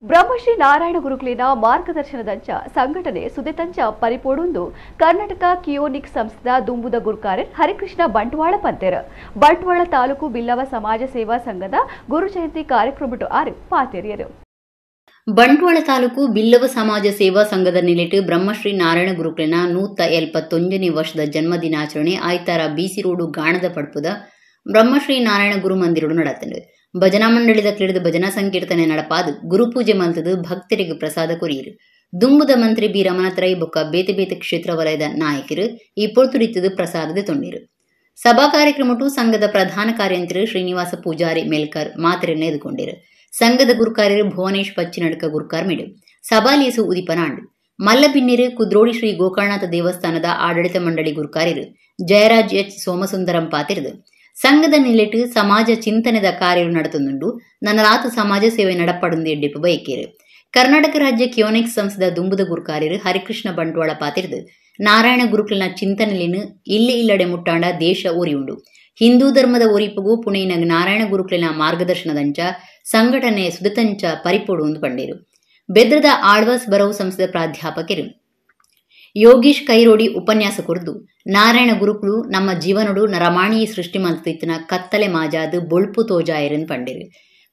ಬ್ರಹ್ಮಶ್ರೀ ನಾರಾಯಣ ಗುರುಕುಲಿನ ಮಾರ್ಗದರ್ಶನದಂಚ ಸಂಘಟನೆ ಸುದೆತಂಚ ಪರಿಪೋಡುಂದು ಕರ್ನಾಟಕ ಕಿಯೋನಿಕ್ ಸಂಸ್ಥೆದ ದುಂಬುದ ಗುರುಕಾರ್ಯರ್ ಹರಿಕೃಷ್ಣ ಬಂಟ್ವಾಳ ಪಂತೆರ್. ಬಂಟ್ವಾಳ ತಾಲೂಕು ಬಿಲ್ಲವ ಸಮಾಜ ಸೇವಾ ಸಂಘದ ಗುರು ಜಯಂತಿ ಕಾರ್ಯಕ್ರಮಟು ಆರು ಪಾತೆರಿಯರು. ಬಂಟ್ವಾಳ ತಾಲೂಕು ಬಿಲ್ಲವ ಸಮಾಜ ಸೇವಾ ಸಂಘದ ನಿಲೆಟು ಬ್ರಹ್ಮಶ್ರೀ ನಾರಾಯಣ ಗುರುಕುಲಿನ 171ನೇ ವರ್ಷದ ಜನ್ಮದಿನಾಚರಣೆ ಆಯ್ತಾರ ಬಿಸಿ ರೋಡು ಗಾಣದ ಪಡ್ಪುದ ಬ್ರಹ್ಮಶ್ರೀ ನಾರಾಯಣ ಗುರು ಮಂದಿರಡು ನಡತಂಡು. ಭಜನಾ ಮಂಡಳಿದ ಕ್ರೀಡದ ಭಜನಾ ಸಂಕೀರ್ತನೆ ನಡಪಾದು ಗುರುಪೂಜೆ ಮಲ್ತದು ಭಕ್ತರಿಗೆ ಪ್ರಸಾದ ಕೊರಿಯರು. ದುಂಬುದ ಮಂತ್ರಿ ಬಿ ರಮಣತ್ರೈ ಬೊಕ್ಕ ಬೇತೆ ಬೇತೆ ಕ್ಷೇತ್ರ ವಲಯದ ನಾಯಕರು ಈ ಪೊರ್ತುಡಿತ್ತದು ಪ್ರಸಾದದ ತೊಂಡಿರು. ಸಭಾ ಕಾರ್ಯಕ್ರಮಟು ಸಂಘದ ಪ್ರಧಾನ ಕಾರ್ಯಂತರು ಶ್ರೀನಿವಾಸ ಪೂಜಾರಿ ಮೇಲ್ಕರ್ ಮಾತ್ರೆಯನ್ನು ಎದುಕೊಂಡಿರು. ಸಂಘದ ಗುರುಕಾರ್ಯರು ಭುವನೇಶ್ ಪಚ್ಚಿನಡ್ಕ ಗುರುಕಾರ್ ಮಿಡು ಸಭಾಲೇಸು ಉದಿಪನಾಂಡು. ಮಲ್ಲಬಿನ್ನಿರು ಕುದ್ರೋಳಿ ಶ್ರೀ ಗೋಕರ್ಣನಾಥ ದೇವಸ್ಥಾನದ ಆಡಳಿತ ಮಂಡಳಿ ಗುರುಕಾರ್ಯರು ಜಯರಾಜ್ ಎಚ್ ಸೋಮಸುಂದರಂ ಪಾತಿರದು ಸಂಘದ ನಿಲೆಟು ಸಮಾಜ ಚಿಂತನೆದ ಕಾರ್ಯರು ನಡೆತುಂಡು ನನ್ನಲಾತ ಸಮಾಜ ಸೇವೆ ನಡಪಡುಂದು ಎಡ್ಡಿಪು ಬಯಕೇರು. ಕರ್ನಾಟಕ ರಾಜ್ಯ ಕಿಯೋನೆಕ್ಸ್ ಸಂಸ್ಥೆದ ದುಂಬುದ ಗುರುಕಾರ್ಯರು ಹರಿಕೃಷ್ಣ ಬಂಟ್ವಾಳ ಪಾತಿರದು ನಾರಾಯಣ ಗುರುಕುಲನ ಚಿಂತನೆಲಿನ ಇಲ್ಲಿ ಇಲ್ಲಡೆ ಮುಟ್ಟಾಂಡ ದೇಶ ಒರಿಯುಂಡು. ಹಿಂದೂ ಧರ್ಮದ ಒರಿಪುಗೂ ಪುಣೆಯ ನಾರಾಯಣ ಗುರುಕುಲಿನ ಮಾರ್ಗದರ್ಶನದಂಚ ಸಂಘಟನೆ ಸುದತಂಚ ಪರಿಪೋಡು ಎಂದು ಪಂಡೇರು. ಬೆದ್ರದ ಆಳ್ವಾಸ್ ಬರವು ಸಂಸ್ಥೆದ ಪ್ರಾಧ್ಯಾಪಕರು ಯೋಗೀಶ್ ಕೈರೋಡಿ ಉಪನ್ಯಾಸ ಕೊರ್ದು ನಾರಾಯಣ ಗುರುಕುಲು ನಮ್ಮ ಜೀವನಡು ನರಮಾಣಿಯ ಸೃಷ್ಟಿ ಮಲ್ತಿತ್ತಿನ ಕತ್ತಲೆ ಮಾಜಾದು ಬೊಳ್ಪು ತೋಜಾಯರೆಂದು ಪಂಡೇರು.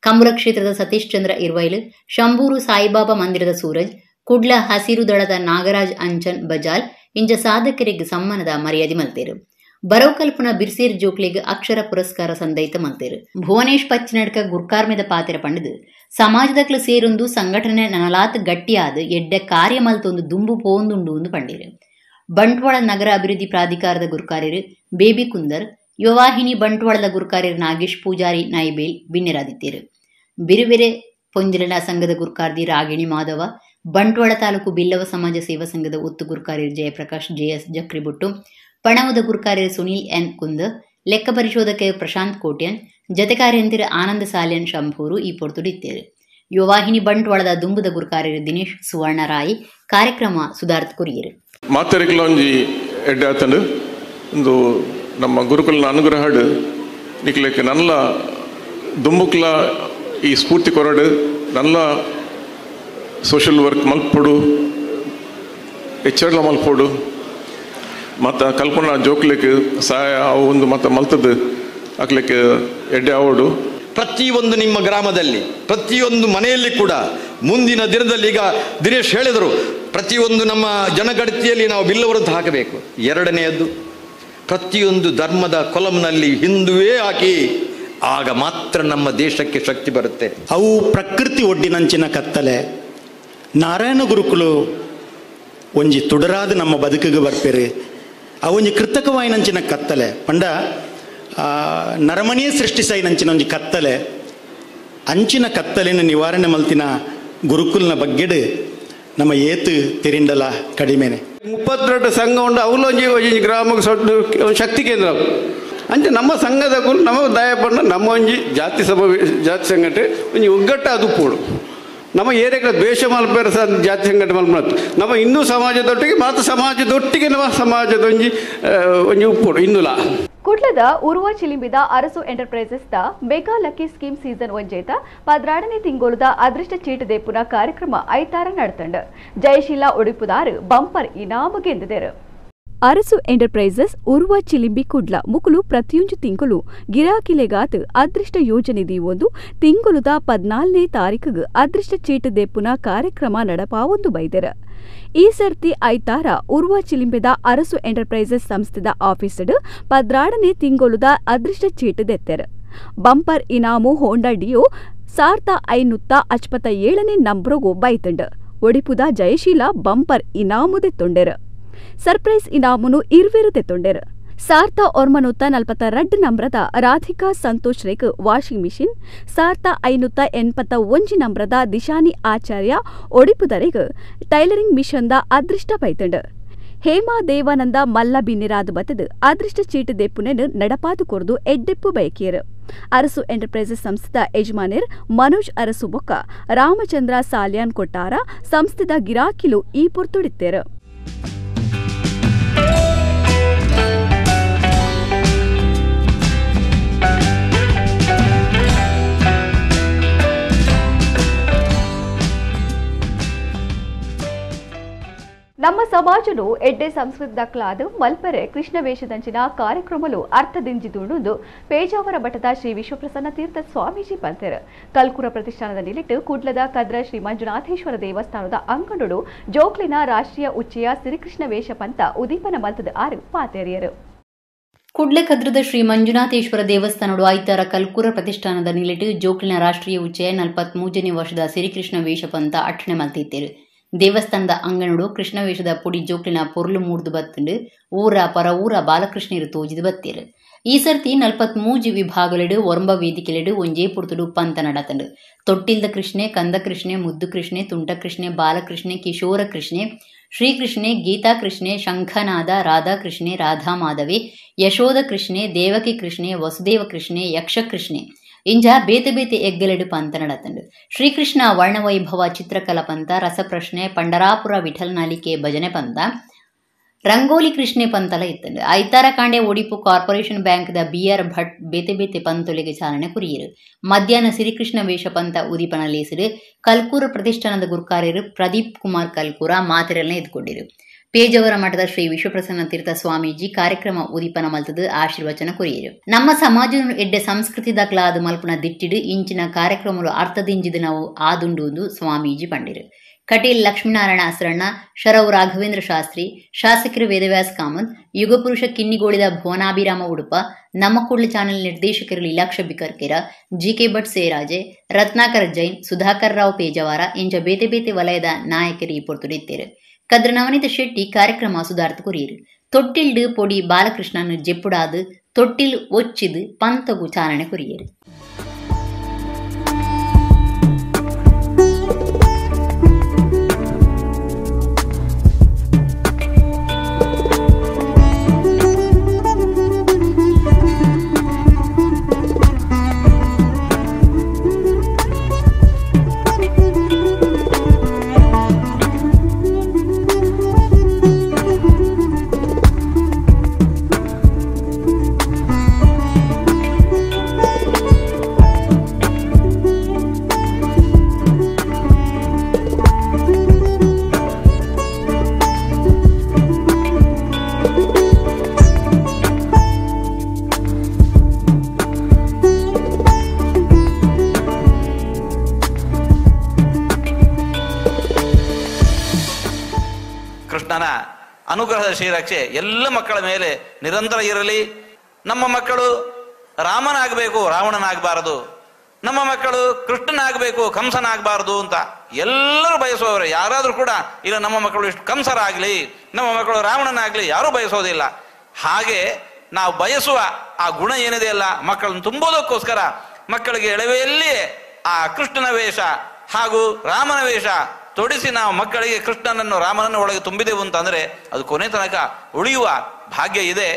ಕಂಬುಲ ಕ್ಷೇತ್ರದ ಸತೀಶ್ ಚಂದ್ರ ಇರ್ವೈಲ್, ಶಂಬೂರು ಸಾಯಿಬಾಬಾ ಮಂದಿರದ ಸೂರಜ್, ಕುಡ್ಲ ಹಸಿರು ದಳದ ನಾಗರಾಜ್ ಅಂಚನ್ ಬಜಾಲ್ ಇಂಜ ಸಾಧಕರಿಗೆ ಸಮ್ಮಾನದ ಮರ್ಯಾದೆ ಮಲ್ತೇರು. ಬರವು ಕಲ್ಪನ ಬಿರ್ಸೀರ್ ಜೋಕ್ಲಿಗೆ ಅಕ್ಷರ ಪುರಸ್ಕಾರ ಸಂದಯಿತ ಮಲ್ತೇರು. ಭುವನೇಶ್ ಪಚ್ಚಿನಡ್ಕ ಗುರ್ಕಾರ್ಮೆದ ಪಾತಿರ ಪಂಡದು ಸಮಾಜದಕ್ಲು ಸೇರೊಂದು ಸಂಘಟನೆ ನನಲಾತ್ ಗಟ್ಟಿಯಾದ ಎಡ್ಡೆ ಕಾರ್ಯ ಮಲ್ತೊಂದು ದುಂಬು ಪೋಂದುಂಡು ಎಂದು ಪಂಡೇರು. ಬಂಟ್ವಾಳ ನಗರ ಅಭಿವೃದ್ಧಿ ಪ್ರಾಧಿಕಾರದ ಗುರುಕಾರ್ಯರು ಬೇಬಿ ಕುಂದರ್, ಯುವವಾಹಿನಿ ಬಂಟ್ವಾಳದ ಗುರುಕಾರ್ಯರು ನಾಗೇಶ್ ಪೂಜಾರಿ ನಾಯಿಬೇಲ್ ಬಿನ್ನೆರಾದಿತ್ತೇರು. ಬಿರುಬೇರೆ ಪೊಂಜಿಲನ ಸಂಘದ ಗುರುಕಾರ್ದಿ ರಾಗಿಣಿ ಮಾಧವ, ಬಂಟ್ವಾಳ ತಾಲೂಕು ಬಿಲ್ಲವ ಸಮಾಜ ಸೇವಾ ಸಂಘದ ಒತ್ತು ಗುರುಕಾರ್ಯರು ಜಯಪ್ರಕಾಶ್ ಜೆಎಸ್ ಜಕ್ರಿಬೊಟ್ಟು, ಪಣವುದ ಗುರುಕಾರ್ಯರು ಸುನೀಲ್ ಎನ್ ಕುಂದ್, ಲೆಕ್ಕ ಪರಿಶೋಧಕ ಪ್ರಶಾಂತ್ ಕೋಟ್ಯನ್, ಜತೆ ಕಾರ್ಯಂತಿರು ಆನಂದ ಸಾಲ್ಯನ್ ಶಂಭೂರು ಈ ಪೊರ್ತುಡಿತ್ತೇರು. ಯುವವಾಹಿನಿ ಬಂಟ್ವಾಳದ ದುಂಬುದ ಗುರುಕಾರ್ಯರು ದಿನೇಶ್ ಸುವರ್ಣರಾಯಿ ಕಾರ್ಯಕ್ರಮ ಸುಧಾರ್ಥ ಕುರಿಯರು. ಮಾತರಿಕಲೊಂಜಿ ಎಡ್ಡೆ ಆತಂಡು ಒಂದು ನಮ್ಮ ಗುರುಕುಲನ ಅನುಗ್ರಹಡು ನಿಕ್ಲಕ್ಕೆ ನಲ್ಲ ದುಂಬುಕ್ಲ ಈ ಸ್ಫೂರ್ತಿ ಕೊರಡು ನಲ್ಲ ಸೋಷಿಯಲ್ ವರ್ಕ್ ಮಲ್ಪೊಡು ಎಚ್ಚರಲ ಮಲ್ಪೊಡು ಮತ್ತು ಕಲ್ಪನಾ ಜೋಕ್ಲಿಕ್ಕೆ ಸಹಾಯ ಅವು ಒಂದು ಮತ್ತು ಮಲ್ತದ್ದು ಹಾಕ್ಲಿಕ್ಕೆ ಎಡ್ಡೆ ಆವಡು. ಪ್ರತಿಯೊಂದು ನಿಮ್ಮ ಗ್ರಾಮದಲ್ಲಿ ಪ್ರತಿಯೊಂದು ಮನೆಯಲ್ಲಿ ಕೂಡ ಮುಂದಿನ ದಿನದಲ್ಲಿ ಈಗ ದಿನೇಶ್ ಹೇಳಿದರು, ಪ್ರತಿಯೊಂದು ನಮ್ಮ ಜನಗಣತಿಯಲ್ಲಿ ನಾವು ಬಿಲ್ಲವರದ್ದು ಹಾಕಬೇಕು. ಎರಡನೆಯದ್ದು, ಪ್ರತಿಯೊಂದು ಧರ್ಮದ ಕೊಲಂನಲ್ಲಿ ಹಿಂದುವೇ ಹಾಕಿ, ಆಗ ಮಾತ್ರ ನಮ್ಮ ದೇಶಕ್ಕೆ ಶಕ್ತಿ ಬರುತ್ತೆ. ಅವು ಪ್ರಕೃತಿ ಒಡ್ಡಿನಂಚಿನ ಕತ್ತಲೆ. ನಾರಾಯಣ ಗುರುಕುಲು ಒಂಜಿ ತುಡರಾದ ನಮ್ಮ ಬದುಕಿಗೆ ಬರ್ಪೇರಿ. ಅವೊಂಜಿ ಕೃತಕವಾಯಿನಂಚಿನ ಕತ್ತಲೆ ಪಂಡ ನರಮಣಿಯೇ ಸೃಷ್ಟಿಸಾಯಿನಂಚಿನ ಒಂಜಿ ಕತ್ತಲೆ. ಅಂಚಿನ ಕತ್ತಲೆನ ನಿವಾರಣೆ ಮಲ್ತಿನ ಗುರುಕುಲ್ನ ಬಗ್ಗೆಡು ನಮ್ಮ ಏತು ತಿರಿಂಡಲ ಕಡಿಮೆನೆ. 32 ಸಂಘ ಉಂಡು, ಅವಲೊಂಜಿ ಒಂಜಿ ಗ್ರಾಮಕ್ಕೆ ಶಕ್ತಿ ಕೇಂದ್ರ. ಅಂಚೆ ನಮ್ಮ ಸಂಘದ ನಮ್ಮ ದಯಪಂಡ ನಮ್ಮ ಒಂಜಿ ಜಾತಿ ಸಭೆ ಜಾತಿ ಸಂಘಟನೆ ಒಂಜಿ ಒಗ್ಗಟ್ಟು ಅದು ಪೋಡು. ನಮ್ಮ ಏರಿಯಾಗಳ ದ್ವೇಷ ಮಲ್ಪೇರ ಸಹ ಜಾತಿ ಸಂಘಟನೆ ಮಲ್ಪು. ನಮ್ಮ ಹಿಂದೂ ಸಮಾಜದೊಟ್ಟಿಗೆ ಮಾತ್ರ ಸಮಾಜದೊಟ್ಟಿಗೆ ನಮ್ಮ ಸಮಾಜದ ಒಂಜಿ ಒಂಜಿ ಉಪ್ಪೋಡು ಹಿಂದೂಲ. ಕುಡ್ಲದ ಉರುವ ಚಿಲಿಂಬಿದ ಅರಸು enterprises the mega lucky scheme season ಒಂಜೇತ 12ನೇ ತಿಂಗೊಲುದ ಅದೃಷ್ಟ ಚೀಟು ದೇಪುನ ಕಾರ್ಯಕ್ರಮ ಐತಾರ ನಡತಂಡು. ಜಯಶೀಲ ಉಡುಪುದಾರು ಬಂಪರ್ ಇನಾಮು ಗೆಂದಿದರು. ಅರಸು ಎಂಟರ್ಪ್ರೈಸಸ್ ಉರುವ ಚಿಲಿಂಬಿ ಕುಡ್ಲ ಮುಕುಲು ಪ್ರತಿಯೊಂದು ತಿಂಗಳು ಗಿರಾಕಿಲೆಗಾತ್ ಅದೃಷ್ಟ ಯೋಜನೆ ದೀವೊಂದು ತಿಂಗೊಲುದ 14ನೇ ತಾರೀಖುಗ್ ಅದೃಷ್ಟ ಚೀಟು ದೇಪುನ ಕಾರ್ಯಕ್ರಮ ನಡಪಾವೊಂದು ಬೈದೆರು. ಈ ಸರ್ತಿ ಐತಾರ ಉರ್ವ ಚಿಲಿಂಬೆದ ಅರಸು ಎಂಟರ್ಪ್ರೈಸಸ್ ಸಂಸ್ಥೆದ ಆಫೀಸ್ಡ್ 12ನೇ ತಿಂಗೊಲುದ ಅದೃಷ್ಟ ಚೀಟು ದೆತ್ತೆರು. ಬಂಪರ್ ಇನಾಮು ಹೋಂಡಾ ಡಿಯೋ 1557ನೇ ನಂಬರ್ಗೂ ಬೈತಂಡು. ಒಡಿಪುದ ಜಯಶೀಲ ಬಂಪರ್ ಇನಾಮು ದೆತ್ತೊಂಡೆರು. ಸರ್ಪ್ರೈಸ್ ಇನಾಮುನು ಇರ್ವೆರು ತೆತ್ತೊಂಡೆರು. 1942 ನಂಬರದ ರಾಧಿಕಾ ಸಂತೋಷ್ ರೇಕ್ ವಾಷಿಂಗ್ ಮಿಷಿನ್, 1581 ನಂಬರದ ದಿಶಾನಿ ಆಚಾರ್ಯ ಒಡಿಪುದರೆಗ್ ಟೈಲರಿಂಗ್ ಮಿಷನ್ದ ಅದೃಷ್ಟ ಪೈತಂಡು. ಹೇಮಾ ದೇವಾನಂದ ಮಲ್ಲ ಬಿನ್ನಿರಾದ ಬತ್ತದು ಅದೃಷ್ಟ ಚೀಟು ದೆಪ್ಪುನೆನು ನಡಪಾದು ಕೊರ್ದು ಎಡ್ಡೆಪ್ಪು ಬಯಕಿಯರು. ಅರಸು ಎಂಟರ್ಪ್ರೈಸಸ್ ಸಂಸ್ಥೆದ ಯಜಮಾನಿರ್ ಮನೋಜ್ ಅರಸು ಬೊಕ್ಕ ರಾಮಚಂದ್ರ ಸಾಲ್ಯಾನ್ ಕೊಟ್ಟಾರ ಸಂಸ್ಥೆದ ಗಿರಾಕಿಲು ಈ ಪೊರ್ತುಡಿತ್ತೇರು. ನಮ್ಮ ಸಮಾಜನು ಎಡ್ಡೆ ಸಂಸ್ಕೃತ ದಾಖಲಾದ ಮಲ್ಪರೆ ಕೃಷ್ಣ ವೇಷದಂಚಿನ ಕಾರ್ಯಕ್ರಮಲು ಅರ್ಥದಿಂಜಿದುಂಡು ಪೇಜಾವರ ಮಠದ ಶ್ರೀ ವಿಶ್ವಪ್ರಸನ್ನ ತೀರ್ಥ ಸ್ವಾಮೀಜಿ ಪಂತೆರು. ಕಲ್ಕುರ ಪ್ರತಿಷ್ಠಾನದ ನಿಲಿಟ್ಟು ಕುಡ್ಲದ ಕದ್ರ ಶ್ರೀ ಮಂಜುನಾಥೇಶ್ವರ ದೇವಸ್ಥಾನದ ಅಂಗಣಡು ಜೋಕ್ಲಿನ ರಾಷ್ಟ್ರೀಯ ಉಚ್ಚಯ ಶ್ರೀಕೃಷ್ಣ ವೇಷ ಪಂತ ಉದೀಪನ ಮಲ್ತದ ಆರು ಪಾತೇರಿಯರು. ಕುಡ್ಲ ಕದ್ರದ ಶ್ರೀ ಮಂಜುನಾಥೇಶ್ವರ ದೇವಸ್ಥಾನಡು ಐತಾರ ಕಲ್ಕುರ ಪ್ರತಿಷ್ಠಾನದ ನಿಲಿಟ್ಟು ಜೋಕ್ಲಿನ ರಾಷ್ಟ್ರೀಯ ಉಚ್ಚಯ 43ನೇ ವರ್ಷದ ಶ್ರೀಕೃಷ್ಣ ವೇಷ ಪಂತ ಅಟ್ಟಣೆ ಮಲ್ತಿತ್ತೇರು. ದೇವಸ್ಥಾನದ ಅಂಗಣಡು ಕೃಷ್ಣವೇಷದ ಪೊಡಿ ಜೋಕ್ಲಿನ ಪೊರ್ಲು ಮೂಡ್ದು ಬತ್ತುಂಡು ಊರ ಪರ ಊರ ಬಾಲಕೃಷ್ಣರು ತೋಜಿದು ಬತ್ತೀರು. ಈ ಸರ್ತಿ 43 ವಿಭಾಗಲೆಡು ಒರಂಬ ವೇದಿಕೆಲೆಡು ಒಂಜೇ ಪುರ್ತುಡು ಪಂತ ನಡತಂಡು. ತೊಟ್ಟಿಲ್ದ ಕೃಷ್ಣೆ, ಕಂದ ಕೃಷ್ಣೆ, ಮುದ್ದು ಕೃಷ್ಣೆ, ತುಂಟ ಕೃಷ್ಣೆ, ಬಾಲಕೃಷ್ಣೆ, ಕಿಶೋರ ಕೃಷ್ಣೆ, ಶ್ರೀಕೃಷ್ಣೆ, ಗೀತಾ ಕೃಷ್ಣೆ, ಶಂಖನಾದ, ರಾಧಾಕೃಷ್ಣೆ, ರಾಧಾ ಮಾಧವಿ, ಯಶೋಧ ಕೃಷ್ಣೆ, ದೇವಕಿ ಕೃಷ್ಣೆ, ವಸುದೇವ ಕೃಷ್ಣೆ, ಯಕ್ಷಕೃಷ್ಣೆ ಇಂಜ ಬೇತೆ ಬೇತೆ ಎಗ್ಗಲೆಡು ಪಂತ ನಡತಂಡು. ಶ್ರೀಕೃಷ್ಣ ವರ್ಣವೈಭವ ಚಿತ್ರಕಲಾ ಪಂತ, ರಸಪ್ರಶ್ನೆ, ಪಂಡರಾಪುರ ವಿಠಲ್ ನಲಿಕೆ ಭಜನೆ ಪಂತ, ರಂಗೋಲಿ ಕೃಷ್ಣೆ ಪಂತಲ ಇತ್ತಂಡು. ಐತಾರ ಕಾಂಡೆ ಒಡಿಪು ಕಾರ್ಪೊರೇಷನ್ ಬ್ಯಾಂಕ್ದ ಬಿ.ಆರ್. ಭಟ್ ಬೇತೆ ಬೇತೆ ಪಂತೊಲಿಗೆ ಚಾಲನೆ ಕುರಿಯರು. ಮಧ್ಯಾಹ್ನ ಸಿರಿಕೃಷ್ಣ ವೇಷ ಪಂತ ಉದೀಪನ ಲೇಸಿರು. ಕಲ್ಕೂರ ಪ್ರತಿಷ್ಠಾನದ ಗುರುಕಾರ್ಯರು ಪ್ರದೀಪ್ ಕುಮಾರ್ ಕಲ್ಕೂರ ಮಾತಿರಲ್ನ ಎದ್ಕೊಂಡಿರು. ಪೇಜಾವರ ಮಠದ ಶ್ರೀ ವಿಶ್ವಪ್ರಸನ್ನ ತೀರ್ಥ ಸ್ವಾಮೀಜಿ ಕಾರ್ಯಕ್ರಮ ಉದೀಪನ ಮಲ್ತದು ಆಶೀರ್ವಚನ ಕೊರಿಯರು. ನಮ್ಮ ಸಮಾಜ ಎಡ್ಡೆ ಸಂಸ್ಕೃತಿ ದಾಖಲಾದ ಮಲ್ಪನ ದಿಟ್ಟಿಡು ಇಂಚಿನ ಕಾರ್ಯಕ್ರಮಗಳು ಅರ್ಥದಿಂಜಿದ ನಾವು ಆದುಂಡು ಸ್ವಾಮೀಜಿ ಪಂಡಿರು. ಕಟೀಲ್ ಲಕ್ಷ್ಮೀನಾರಾಯಣ ಅಸರಣ್ಣ, ಶರವು ರಾಘವೇಂದ್ರ ಶಾಸ್ತ್ರಿ, ಶಾಸಕರು ವೇದವ್ಯಾಸ್ ಕಾಮತ್, ಯುಗಪುರುಷ ಕಿನ್ನಿಗೋಳಿದ ಭುವನಾಭಿರಾಮ ಉಡುಪ, ನಮ್ಮ ಕೂಡ್ಲು ಚಾನೆಲ್ ನಿರ್ದೇಶಕರು ಲೀಲಾಕ್ಷ ಬಿಕರ್ಕೆರ, ಜಿಕೆ ಭಟ್ ಸೇರಾಜೆ, ರತ್ನಾಕರ್ ಜೈನ್, ಸುಧಾಕರ್ ರಾವ್ ಪೇಜಾವರ ಇಂಚ ಬೇತೆ ಬೇತೆ ವಲಯದ ನಾಯಕರು ಈ ಪೊರ್ತುಡಿತ್ತೇರು. ಕದ್ರ ನವನೀತ ಶೆಟ್ಟಿ ಕಾರ್ಯಕ್ರಮ ಸುಧಾರ್ಥ ಕೊರಿಯರು. ತೊಟ್ಟಿಲ್ಡು ಪೊಡಿ ಬಾಲಕೃಷ್ಣನ್ ಜೆಪ್ಪುಡಾದು ತೊಟ್ಟಿಲ್ ಒಚ್ಚಿದು ಪಂತಗು ಚಾಲನೆ ಕೊರಿಯರು. ಅನುಗ್ರಹದ ಶ್ರೀರಕ್ಷೆ ಎಲ್ಲ ಮಕ್ಕಳ ಮೇಲೆ ನಿರಂತರ ಇರಲಿ. ನಮ್ಮ ಮಕ್ಕಳು ರಾಮನಾಗಬೇಕು, ರಾವಣನಾಗಬಾರದು. ನಮ್ಮ ಮಕ್ಕಳು ಕೃಷ್ಣನಾಗಬೇಕು, ಕಂಸನಾಗಬಾರದು ಅಂತ ಎಲ್ಲರೂ ಬಯಸುವವರು. ಯಾರಾದರೂ ಕೂಡ ಇಲ್ಲ ನಮ್ಮ ಮಕ್ಕಳು ಇಷ್ಟು ಕಂಸರಾಗಲಿ, ನಮ್ಮ ಮಕ್ಕಳು ರಾವಣನಾಗಲಿ ಯಾರೂ ಬಯಸೋದಿಲ್ಲ. ಹಾಗೆ ನಾವು ಬಯಸುವ ಆ ಗುಣ ಏನಿದೆ ಅಲ್ಲ, ಮಕ್ಕಳನ್ನು ತುಂಬೋದಕ್ಕೋಸ್ಕರ ಮಕ್ಕಳಿಗೆ ಎಳವೆಯಲ್ಲಿಯೇ ಆ ಕೃಷ್ಣನ ವೇಷ ಹಾಗೂ ರಾಮನ ವೇಷ ತೊಡಿಸಿ ನಾವು ಮಕ್ಕಳಿಗೆ ಕೃಷ್ಣನನ್ನು ರಾಮನನ್ನು ಒಳಗೆ ತುಂಬಿದೆವು ಅಂತಂದ್ರೆ ಅದು ಕೊನೆ ತನಕ ಉಳಿಯುವ ಭಾಗ್ಯ ಇದೆ.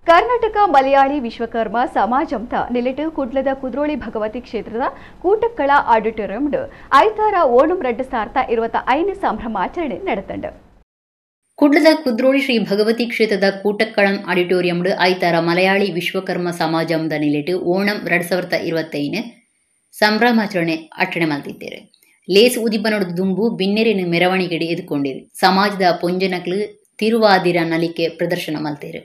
ಕರ್ನಾಟಕ ಮಲಯಾಳಿ ವಿಶ್ವಕರ್ಮ ಸಮಾಜಂತ ನಿಲೆಟು ಕುಡ್ಲದ ಕುದ್ರೋಳಿ ಭಗವತಿ ಕ್ಷೇತ್ರದ ಕೂಟಕ್ಕಳ ಆಡಿಟೋರಿಯಂ ಐತಾರ ಓಣಂ 2025 ಸಂಭ್ರಮಾಚರಣೆ ನಡೆತಂಡು. ಕುಡ್ಲದ ಕುದ್ರೋಳಿ ಶ್ರೀ ಭಗವತಿ ಕ್ಷೇತ್ರದ ಕೂಟಕ್ಕಳಂ ಆಡಿಟೋರಿಯಂ ಐತಾರ ಮಲಯಾಳಿ ವಿಶ್ವಕರ್ಮ ಸಮಾಜಂದ ನಿಲೆಟು ಓಣಂ 2025 ಸಂಭ್ರಮಾಚರಣೆ ಅಟ್ಟಣೆ ಮಲ್ತಿದ್ದೇವೆ. ಲೇಸ್ ಉದಿಪನೊಡು ದುಂಬು ಬಿನ್ನೆರಿನ ಮೆರವಣಿಗೆಡೆ ಎದುಕೊಂಡಿರು. ಸಮಾಜದ ಪೊಂಜನಕ್ಲು ತಿರುವಾದಿರ ನಲಿಕೆ ಪ್ರದರ್ಶನ ಮಲ್ತೇರು.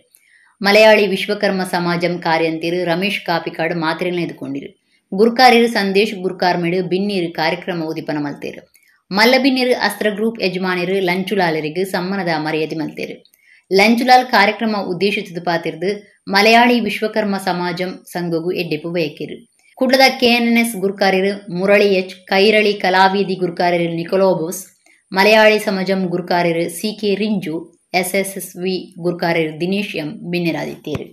ಮಲಯಾಳಿ ವಿಶ್ವಕರ್ಮ ಸಮಾಜಂ ಕಾರ್ಯಂತಿರು ರಮೇಶ್ ಕಾಪಿಕಾಡು ಮಾತ್ರೆನ ಎದುಕೊಂಡಿರು. ಗುರ್ಕಾರ್ಯರು ಸಂದೇಶ್ ಗುರ್ಕಾರ್ಮೇಡು ಬಿನ್ನೀರು ಕಾರ್ಯಕ್ರಮ ಉದಿಪನ ಮಲ್ತೇರು. ಮಲ್ಲ ಬಿನ್ನೀರು ಅಸ್ತ್ರ ಗ್ರೂಪ್ ಯಜಮಾನಿರು ಲಂಚುಲಾಲರಿಗೆ ಸಮ್ಮನದ ಮರ್ಯಾದೆ ಮಲ್ತೇರು. ಲಂಚುಲಾಲ್ ಕಾರ್ಯಕ್ರಮ ಉದ್ದೇಶಿಸಿದ ಪಾತಿರ್ದು ಮಲಯಾಳಿ ವಿಶ್ವಕರ್ಮ ಸಮಾಜಂ ಸಂಘಗೂ ಎಡ್ಡೆಪು ಬಯಕಿರು. ಕುಡ್ಲದ ಕೆಎನ್ಎಸ್ ಗುರ್ಕಾರ್ಯರು ಮುರಳಿ ಎಚ್, ಕೈರಳಿ ಕಲಾವೀದಿ ಗುರ್ಕಾರ್ಯರು ನಿಕೋಲೋಬೋಸ್, ಮಲಯಾಳಿ ಸಮಾಜಂ ಗುರ್ಕಾರ್ಯರು ಸಿಕೆ ರಿಂಜು, ಎಸ್ಎಸ್ಎಸ್ವಿ ಗುರ್ಕಾರ್ಯರು ದಿನೇಶ್ ಎಂ ಬಿನ್ನೆರಾದಿತ್ತೇರು.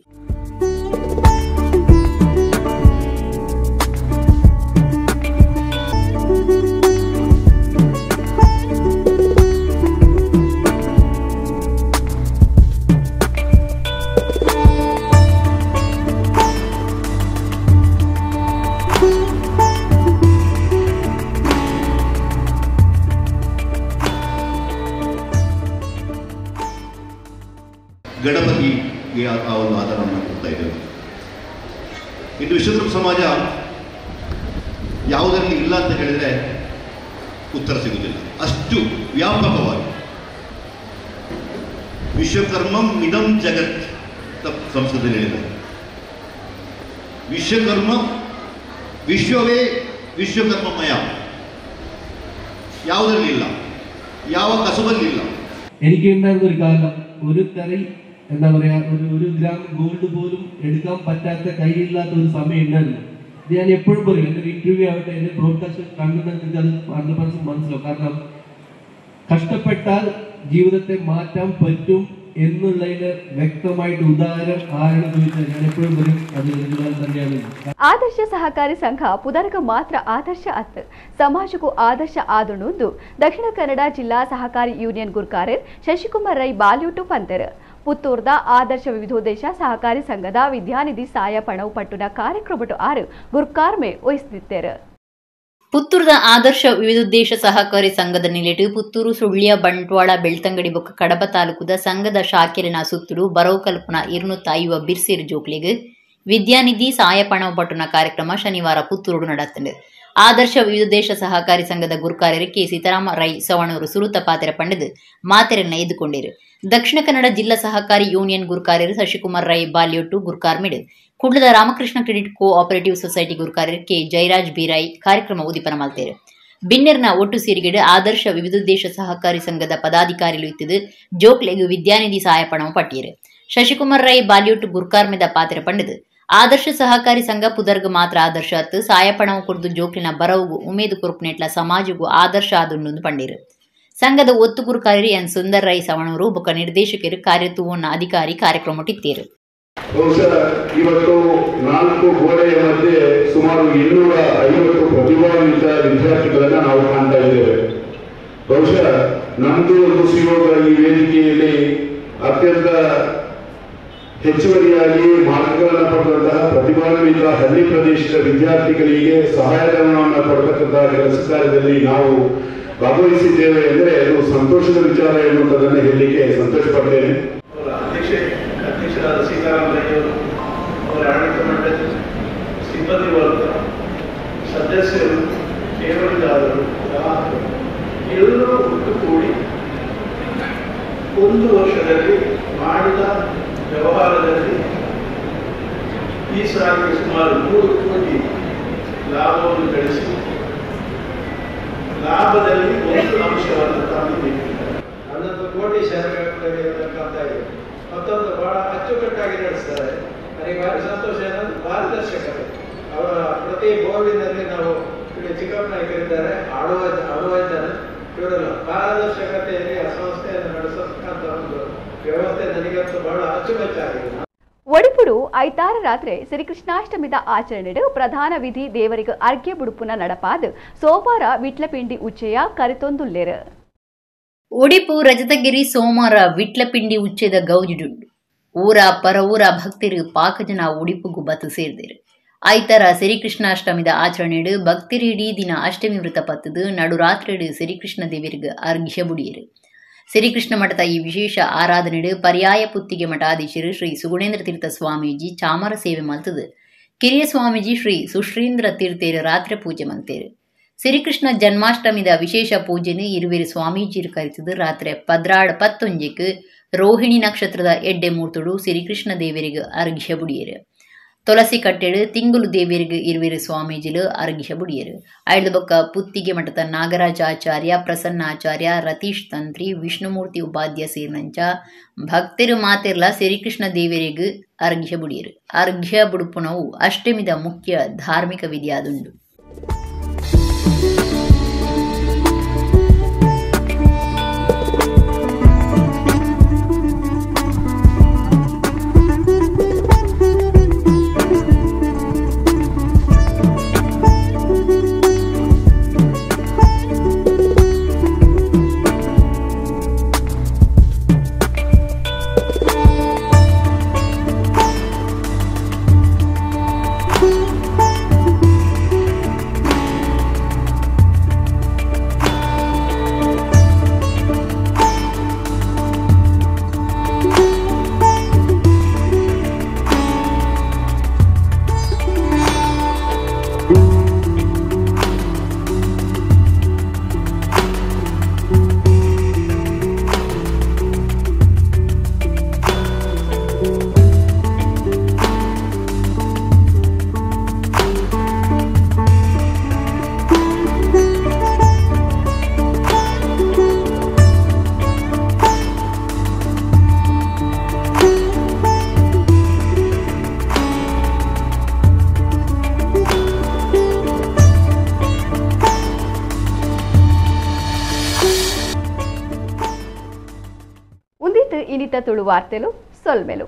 ಗಣಪತಿಗೆ ಆ ಒಂದು ಆಧಾರವನ್ನು ಕೊಡ್ತಾ ಇದ್ದೇವೆ. ಇಂದು ವಿಶ್ವಕರ್ಮ ಸಮಾಜ ಯಾವುದರಲ್ಲಿ ಇಲ್ಲ ಅಂತ ಹೇಳಿದರೆ ಉತ್ತರ ಸಿಗುವುದಿಲ್ಲ, ಅಷ್ಟು ವ್ಯಾಪಕವಾಗಿ. ವಿಶ್ವಕರ್ಮಂ ಇದಂ ಜಗತ್ ಸಂಸ್ಕೃತದಲ್ಲಿ ಹೇಳಿದ್ದಾರೆ. ವಿಶ್ವಕರ್ಮ ವಿಶ್ವವೇ ವಿಶ್ವಕರ್ಮಮಯ, ಯಾವುದರಲ್ಲಿ ಇಲ್ಲ, ಯಾವ ಕಸುಬಲ್ಲಿ ಇಲ್ಲ. എനിക്ക് ഉണ്ടായിരുന്ന ഒരു കാലം ഒരു തരി എന്താ പറയുക ഒരു ഗ്രാം ഗോൾഡ് പോലും എടുക്കാൻ പറ്റാത്ത കയ്യില്ലാത്ത ഒരു സമയം ഉണ്ടായിരുന്നു. ഇത് ഞാൻ എപ്പോഴും പറയും, എൻ്റെ ഒരു ഇന്റർവ്യൂ ആവട്ടെ എൻ്റെ ബ്രോഡ്കാസ്റ്റ് കണ്ടുണ്ടെങ്കിൽ അത് 100% മനസ്സിലാവും. കാരണം കഷ്ടപ്പെട്ടാൽ ജീവിതത്തെ മാറ്റാൻ പറ്റും എന്നുള്ളതിന് വ്യക്തമായിട്ട് ഉദാഹരണം ആരാണെന്ന് ചോദിച്ചാൽ ഞാൻ എപ്പോഴും പറയും അത് രഘുലാൽ തന്നെയാണ്. ಆದರ್ಶ ಸಹಕಾರಿ ಸಂಘ ಪುದರ್ಗ ಮಾತ್ರ ಆದರ್ಶ ಅತ್ ಸಮಾಜಕ್ಕೂ ಆದರ್ಶ ಆದುಣುಂದು ದಕ್ಷಿಣ ಕನ್ನಡ ಜಿಲ್ಲಾ ಸಹಕಾರಿ ಯೂನಿಯನ್ ಗುರ್ಕಾರರ್ ಶಶಿಕುಮಾರ್ ರೈ ಬಾಲ್ಯೂಟು ಪಂತರ್. ಪುತ್ತೂರ್ದ ಆದರ್ಶ ವಿವಿಧೋದ್ದೇಶ ಸಹಕಾರಿ ಸಂಘದ ವಿದ್ಯಾನಿಧಿ ಸಾಯ ಪಣವು ಪಟ್ಟುನ ಕಾರ್ಯಕ್ರಮಟು ಆರು ಗುರ್ಕಾರ್ಮೆ ವಹಿಸುತ್ತಿದ್ದರು. ಪುತ್ತೂರದ ಆದರ್ಶ ವಿವಿಧೋದ್ದೇಶ ಸಹಕಾರಿ ಸಂಘದ ನಿಲೆಟು ಪುತ್ತೂರು ಸುಳ್ಯ ಬಂಟ್ವಾಳ ಬೆಳ್ತಂಗಡಿ ಬೊಕ್ಕ ಕಡಬ ತಾಲೂಕುದ ಸಂಘದ ಶಾಖೆಲಿನ ಸುತ್ತುಡು ಬರವು ಕಲ್ಪನ 250 ಬಿರ್ಸಿರು ಜೋಕ್ಲಿಗ್ ವಿದ್ಯಾನಿಧಿ ಸಾಯ ಪಣವು ಪಟ್ಟುನ ಕಾರ್ಯಕ್ರಮ ಶನಿವಾರ ಪುತ್ತೂರುಡು ನಡತ್ತಂಡು. ಆದರ್ಶ ವಿವಿಧೋದ್ದೇಶ ಸಹಕಾರಿ ಸಂಘದ ಗುರುಕಾರ್ಯರು ಕೆ ಸೀತಾರಾಮ ರೈ ಸವಣೂರು ಸುರುತ ಪಾತೆರ ಪಂಡದು ಮಾತೆರನ್ನ ಎದ್ದುಕೊಂಡಿರು. ದಕ್ಷಿಣ ಕನ್ನಡ ಜಿಲ್ಲಾ ಸಹಕಾರಿ ಯೂನಿಯನ್ ಗುರುಕಾರ್ಯರು ಶಶಿಕುಮಾರ್ ರೈ ಬಾಲ್ಯೊಟ್ಟು ಗುರುಕಾರ್ಮಿಡು, ಕುಡ್ಲದ Ramakrishna credit co-operative society ಗುರುಕಾರ್ಯರು ಕೆ ಜಯರಾಜ್ ಬಿರೈ ಕಾರ್ಯಕ್ರಮ ಉದ್ದೀಪನ ಮಲ್ತೇರು. ಬಿನ್ನೆರ್ನ ಒಟ್ಟು ಸೇರಿಗೆಡು ಆದರ್ಶ ವಿವಿಧೋದ್ದೇಶ ಸಹಕಾರಿ ಸಂಘದ ಪದಾಧಿಕಾರಿಗಳು ಇತ್ತಿದ್ದು ಜೋಕ್ಲೆಗ್ ವಿದ್ಯಾನಿಧಿ ಸಹಾಯ ಪಣವು ಪಟ್ಟಿಯರು. ಶಶಿಕುಮಾರ್ ರೈ ಬಾಲ್ಯೊಟ್ಟು ಗುರುಕಾರ್ಮಿದ ಪಾತ್ರೆ ಪಂಡದು ಆದರ್ಶ ಸಹಕಾರಿ ಸಂಘ ಪುದರ್ಗ ಮಾತ್ರ ಆದರ್ಶ ಅತ್ತು ಸಾಯಪಣವು ಕುರಿತು ಜೋಕ್ಲಿನ ಬರವುಗು ಉಮೇದು ಕೊರುಪುನೆಟ್ಲ ಸಮಾಜಗೂ ಆದರ್ಶ ಆದುಂಡು ಪಂಡಿರು. ಸಂಘದ ಒತ್ತು ಗುರುಕಾರ್ಯರು ಎನ್ ಸುಂದರ್ ರೈ ಸವಣೂರು ಬೊಕ್ಕ ನಿರ್ದೇಶಕರು ಕಾರ್ಯತುವನ್ನ ಅಧಿಕಾರಿ ಕಾರ್ಯಕ್ರಮ ಇತ್ತೇರು. ಬಹುಶಃ ಇವತ್ತು 4 ಗೋಡೆಯ ಮಧ್ಯೆ ಸುಮಾರು 250 ಪ್ರತಿಭಾನ್ವಿತ ವಿದ್ಯಾರ್ಥಿಗಳನ್ನ ನಾವು ಕಾಣ್ತಾ ಇದ್ದೇವೆ. ಬಹುಶಃ ನಮ್ಮದು ಒಂದು ಸುಯೋಗ ಈ ವೇದಿಕೆಯಲ್ಲಿ ಅತ್ಯಂತ ಹೆಚ್ಚುವರಿಯಾಗಿ ಮಾರ್ಕ್ಗಳನ್ನು ಪಡೆದಂತಹ ಪ್ರತಿಭಾನ್ವಿತ ಹಳ್ಳಿ ಪ್ರದೇಶದ ವಿದ್ಯಾರ್ಥಿಗಳಿಗೆ ಸಹಾಯಧನವನ್ನು ಕೊಡತಕ್ಕಂತಹ ಕೆಲಸ ಕಾರ್ಯದಲ್ಲಿ ನಾವು ಭಾಗವಹಿಸಿದ್ದೇವೆ ಎಂದರೆ ಅದು ಸಂತೋಷದ ವಿಚಾರ ಎನ್ನುವಂಥದ್ದನ್ನು ಹೇಳಲಿಕ್ಕೆ ಸಂತೋಷ ಪಡ್ತೇನೆ. ಅಧ್ಯಕ್ಷರಾದ ಸೀತಾರಾಮ ರೈಯವರು, ಅವರ ಆಡಳಿತ ಮಂಡಳಿ, ಸಿಬ್ಬಂದಿ ವರ್ಗ, ಸದಸ್ಯರು, ಠೇವಣಿದಾರರು, ಗ್ರಾಹಕರು ಎಲ್ಲರೂ ಒಟ್ಟುಗೂಡಿ ಒಂದು ವರ್ಷದಲ್ಲಿ ಮಾಡಿದ ವ್ಯವಹಾರದಲ್ಲಿ ಈ ಸಾರಿಗೆ ಸುಮಾರು 3 ಕೋಟಿ ಲಾಭವನ್ನು ಗಳಿಸಿ ಲಾಭದಲ್ಲಿ ಒಂದು ಅಂಶವನ್ನು ತಂದಿದ್ದಾರೆ. 11 ಕೋಟಿ ಶೇರ್ಗಳಿಗೆ ಕಾಣ್ತಾ ಇದೆ. ಮತ್ತೊಂದು ಬಹಳ ಅಚ್ಚುಕಟ್ಟಾಗಿ ನಡೆಸ್ತಾರೆ. ನನಗೆ ಭಾರಿ ಸಂತೋಷ ಏನಂದ್ರೆ ಪಾರದರ್ಶಕತೆ. ಅವರ ಪ್ರತಿ ಬೋರ್ಡಿನಲ್ಲಿ ನಾವು ಇಲ್ಲಿ ಚಿಕ್ಕಪ್ಪ ನಾಯಕರಿದ್ದಾರೆ, ಆಡುವ ಇದ್ದಾರೆ, ಇವರೆಲ್ಲ ಪಾರದರ್ಶಕತೆಯಲ್ಲಿ ಆ ಸಂಸ್ಥೆಯನ್ನು ನಡೆಸತಕ್ಕಂಥ ಒಂದು ವ್ಯವಸ್ಥೆ ನನಗಂತೂ ಬಹಳ ಅಚ್ಚುಮೆಚ್ಚಾಗಿದೆ. ಒಡಿಪುಡು ಐತಾರ ರಾತ್ರಿ ಶ್ರೀಕೃಷ್ಣಾಷ್ಟಮಿದ ಆಚರಣೆಡು ಪ್ರಧಾನ ವಿಧಿ ದೇವರಿಗೆ ಅರ್ಘ್ಯ ಬುಡುಪುನ ನಡಪಾದ ಸೋಮವಾರ ವಿಟ್ಲಪಿಂಡಿ ಉಚ್ಚೆಯ ಕರೆತೊಂದುಲ್ಲೇರು. ಒಡಿಪು ರಜತಗಿರಿ ಸೋಮವಾರ ವಿಟ್ಲಪಿಂಡಿ ಉಚ್ಚೆದ ಗೌಜಿಡುಂಡು. ಊರ ಪರವೂರ ಭಕ್ತರು ಪಾಕಜನ ಒಡಿಪುಗು ಬತ್ತು ಸೇರಿದರು. ಐತರ ಶ್ರೀಕೃಷ್ಣಾಷ್ಟಮಿದ ಆಚರಣೆಡು ಭಕ್ತರು ಇಡೀ ದಿನ ಅಷ್ಟಮಿ ವೃತ ಪತ್ತದು ನಡುರಾತ್ರಿಡು ಶ್ರೀಕೃಷ್ಣ ದೇವರಿಗೆ ಅರ್ಘ್ಯ ಬುಡಿಯರು. ಶ್ರೀಕೃಷ್ಣ ಮಠದ ಈ ವಿಶೇಷ ಆರಾಧನೆಡು ಪರ್ಯಾಯ ಪುತ್ತಿಗೆ ಮಠಾಧೀಶರು ಶ್ರೀ ಸುಗುಣೇಂದ್ರ ತೀರ್ಥ ಸ್ವಾಮೀಜಿ ಚಾಮರ ಸೇವೆ ಮಲ್ತದು. ಕಿರಿಯ ಸ್ವಾಮೀಜಿ ಶ್ರೀ ಸುಶ್ರೀಂದ್ರ ತೀರ್ಥೇರು ರಾತ್ರಿ ಪೂಜೆ ಮಲ್ತೇರು. ಶ್ರೀಕೃಷ್ಣ ಜನ್ಮಾಷ್ಟಮಿದ ವಿಶೇಷ ಪೂಜೆನು ಇರುವೆರು ಸ್ವಾಮೀಜಿರು ಕರಿತದು. ರಾತ್ರಿ 12:11 ರೋಹಿಣಿ ನಕ್ಷತ್ರದ ಎಡ್ಡೆ ಮೂರ್ತುಡು ಶ್ರೀಕೃಷ್ಣ ದೇವರಿಗೆ ಅರ್ಘ್ಯ ಬುಡಿಯರು. ತುಳಸಿ ಕಟ್ಟೆಡು ತಿಂಗುಲು ದೇವರಿಗೆ ಇರುವೆರು ಸ್ವಾಮೀಜಿಲು ಅರ್ಘ್ಯ ಬುಡಿಯರು. ಐದು ಬೊಕ್ಕ ಪುತ್ತಿಗೆ ಮಠದ ನಾಗರಾಜಾಚಾರ್ಯ, ಪ್ರಸನ್ನಾಚಾರ್ಯ, ರತೀಶ್ ತಂತ್ರಿ, ವಿಷ್ಣುಮೂರ್ತಿ ಉಪಾಧ್ಯ ಸೇರಿನಂಚ ಭಕ್ತರು ಮಾತಿರ್ಲ ಶ್ರೀಕೃಷ್ಣ ದೇವರಿಗೆ ಅರ್ಘ್ಯ ಬುಡಿಯರು. ಅರ್ಘ್ಯ ಬುಡುಪುನವು ಅಷ್ಟಮಿದ ಮುಖ್ಯ ಧಾರ್ಮಿಕ ವಿಧಿಯಾದುಂಡು. Thank you. ಇನಿತ ತುಳು ವಾರ್ತೆಲು ಸೊಲ್ಮೆಲು.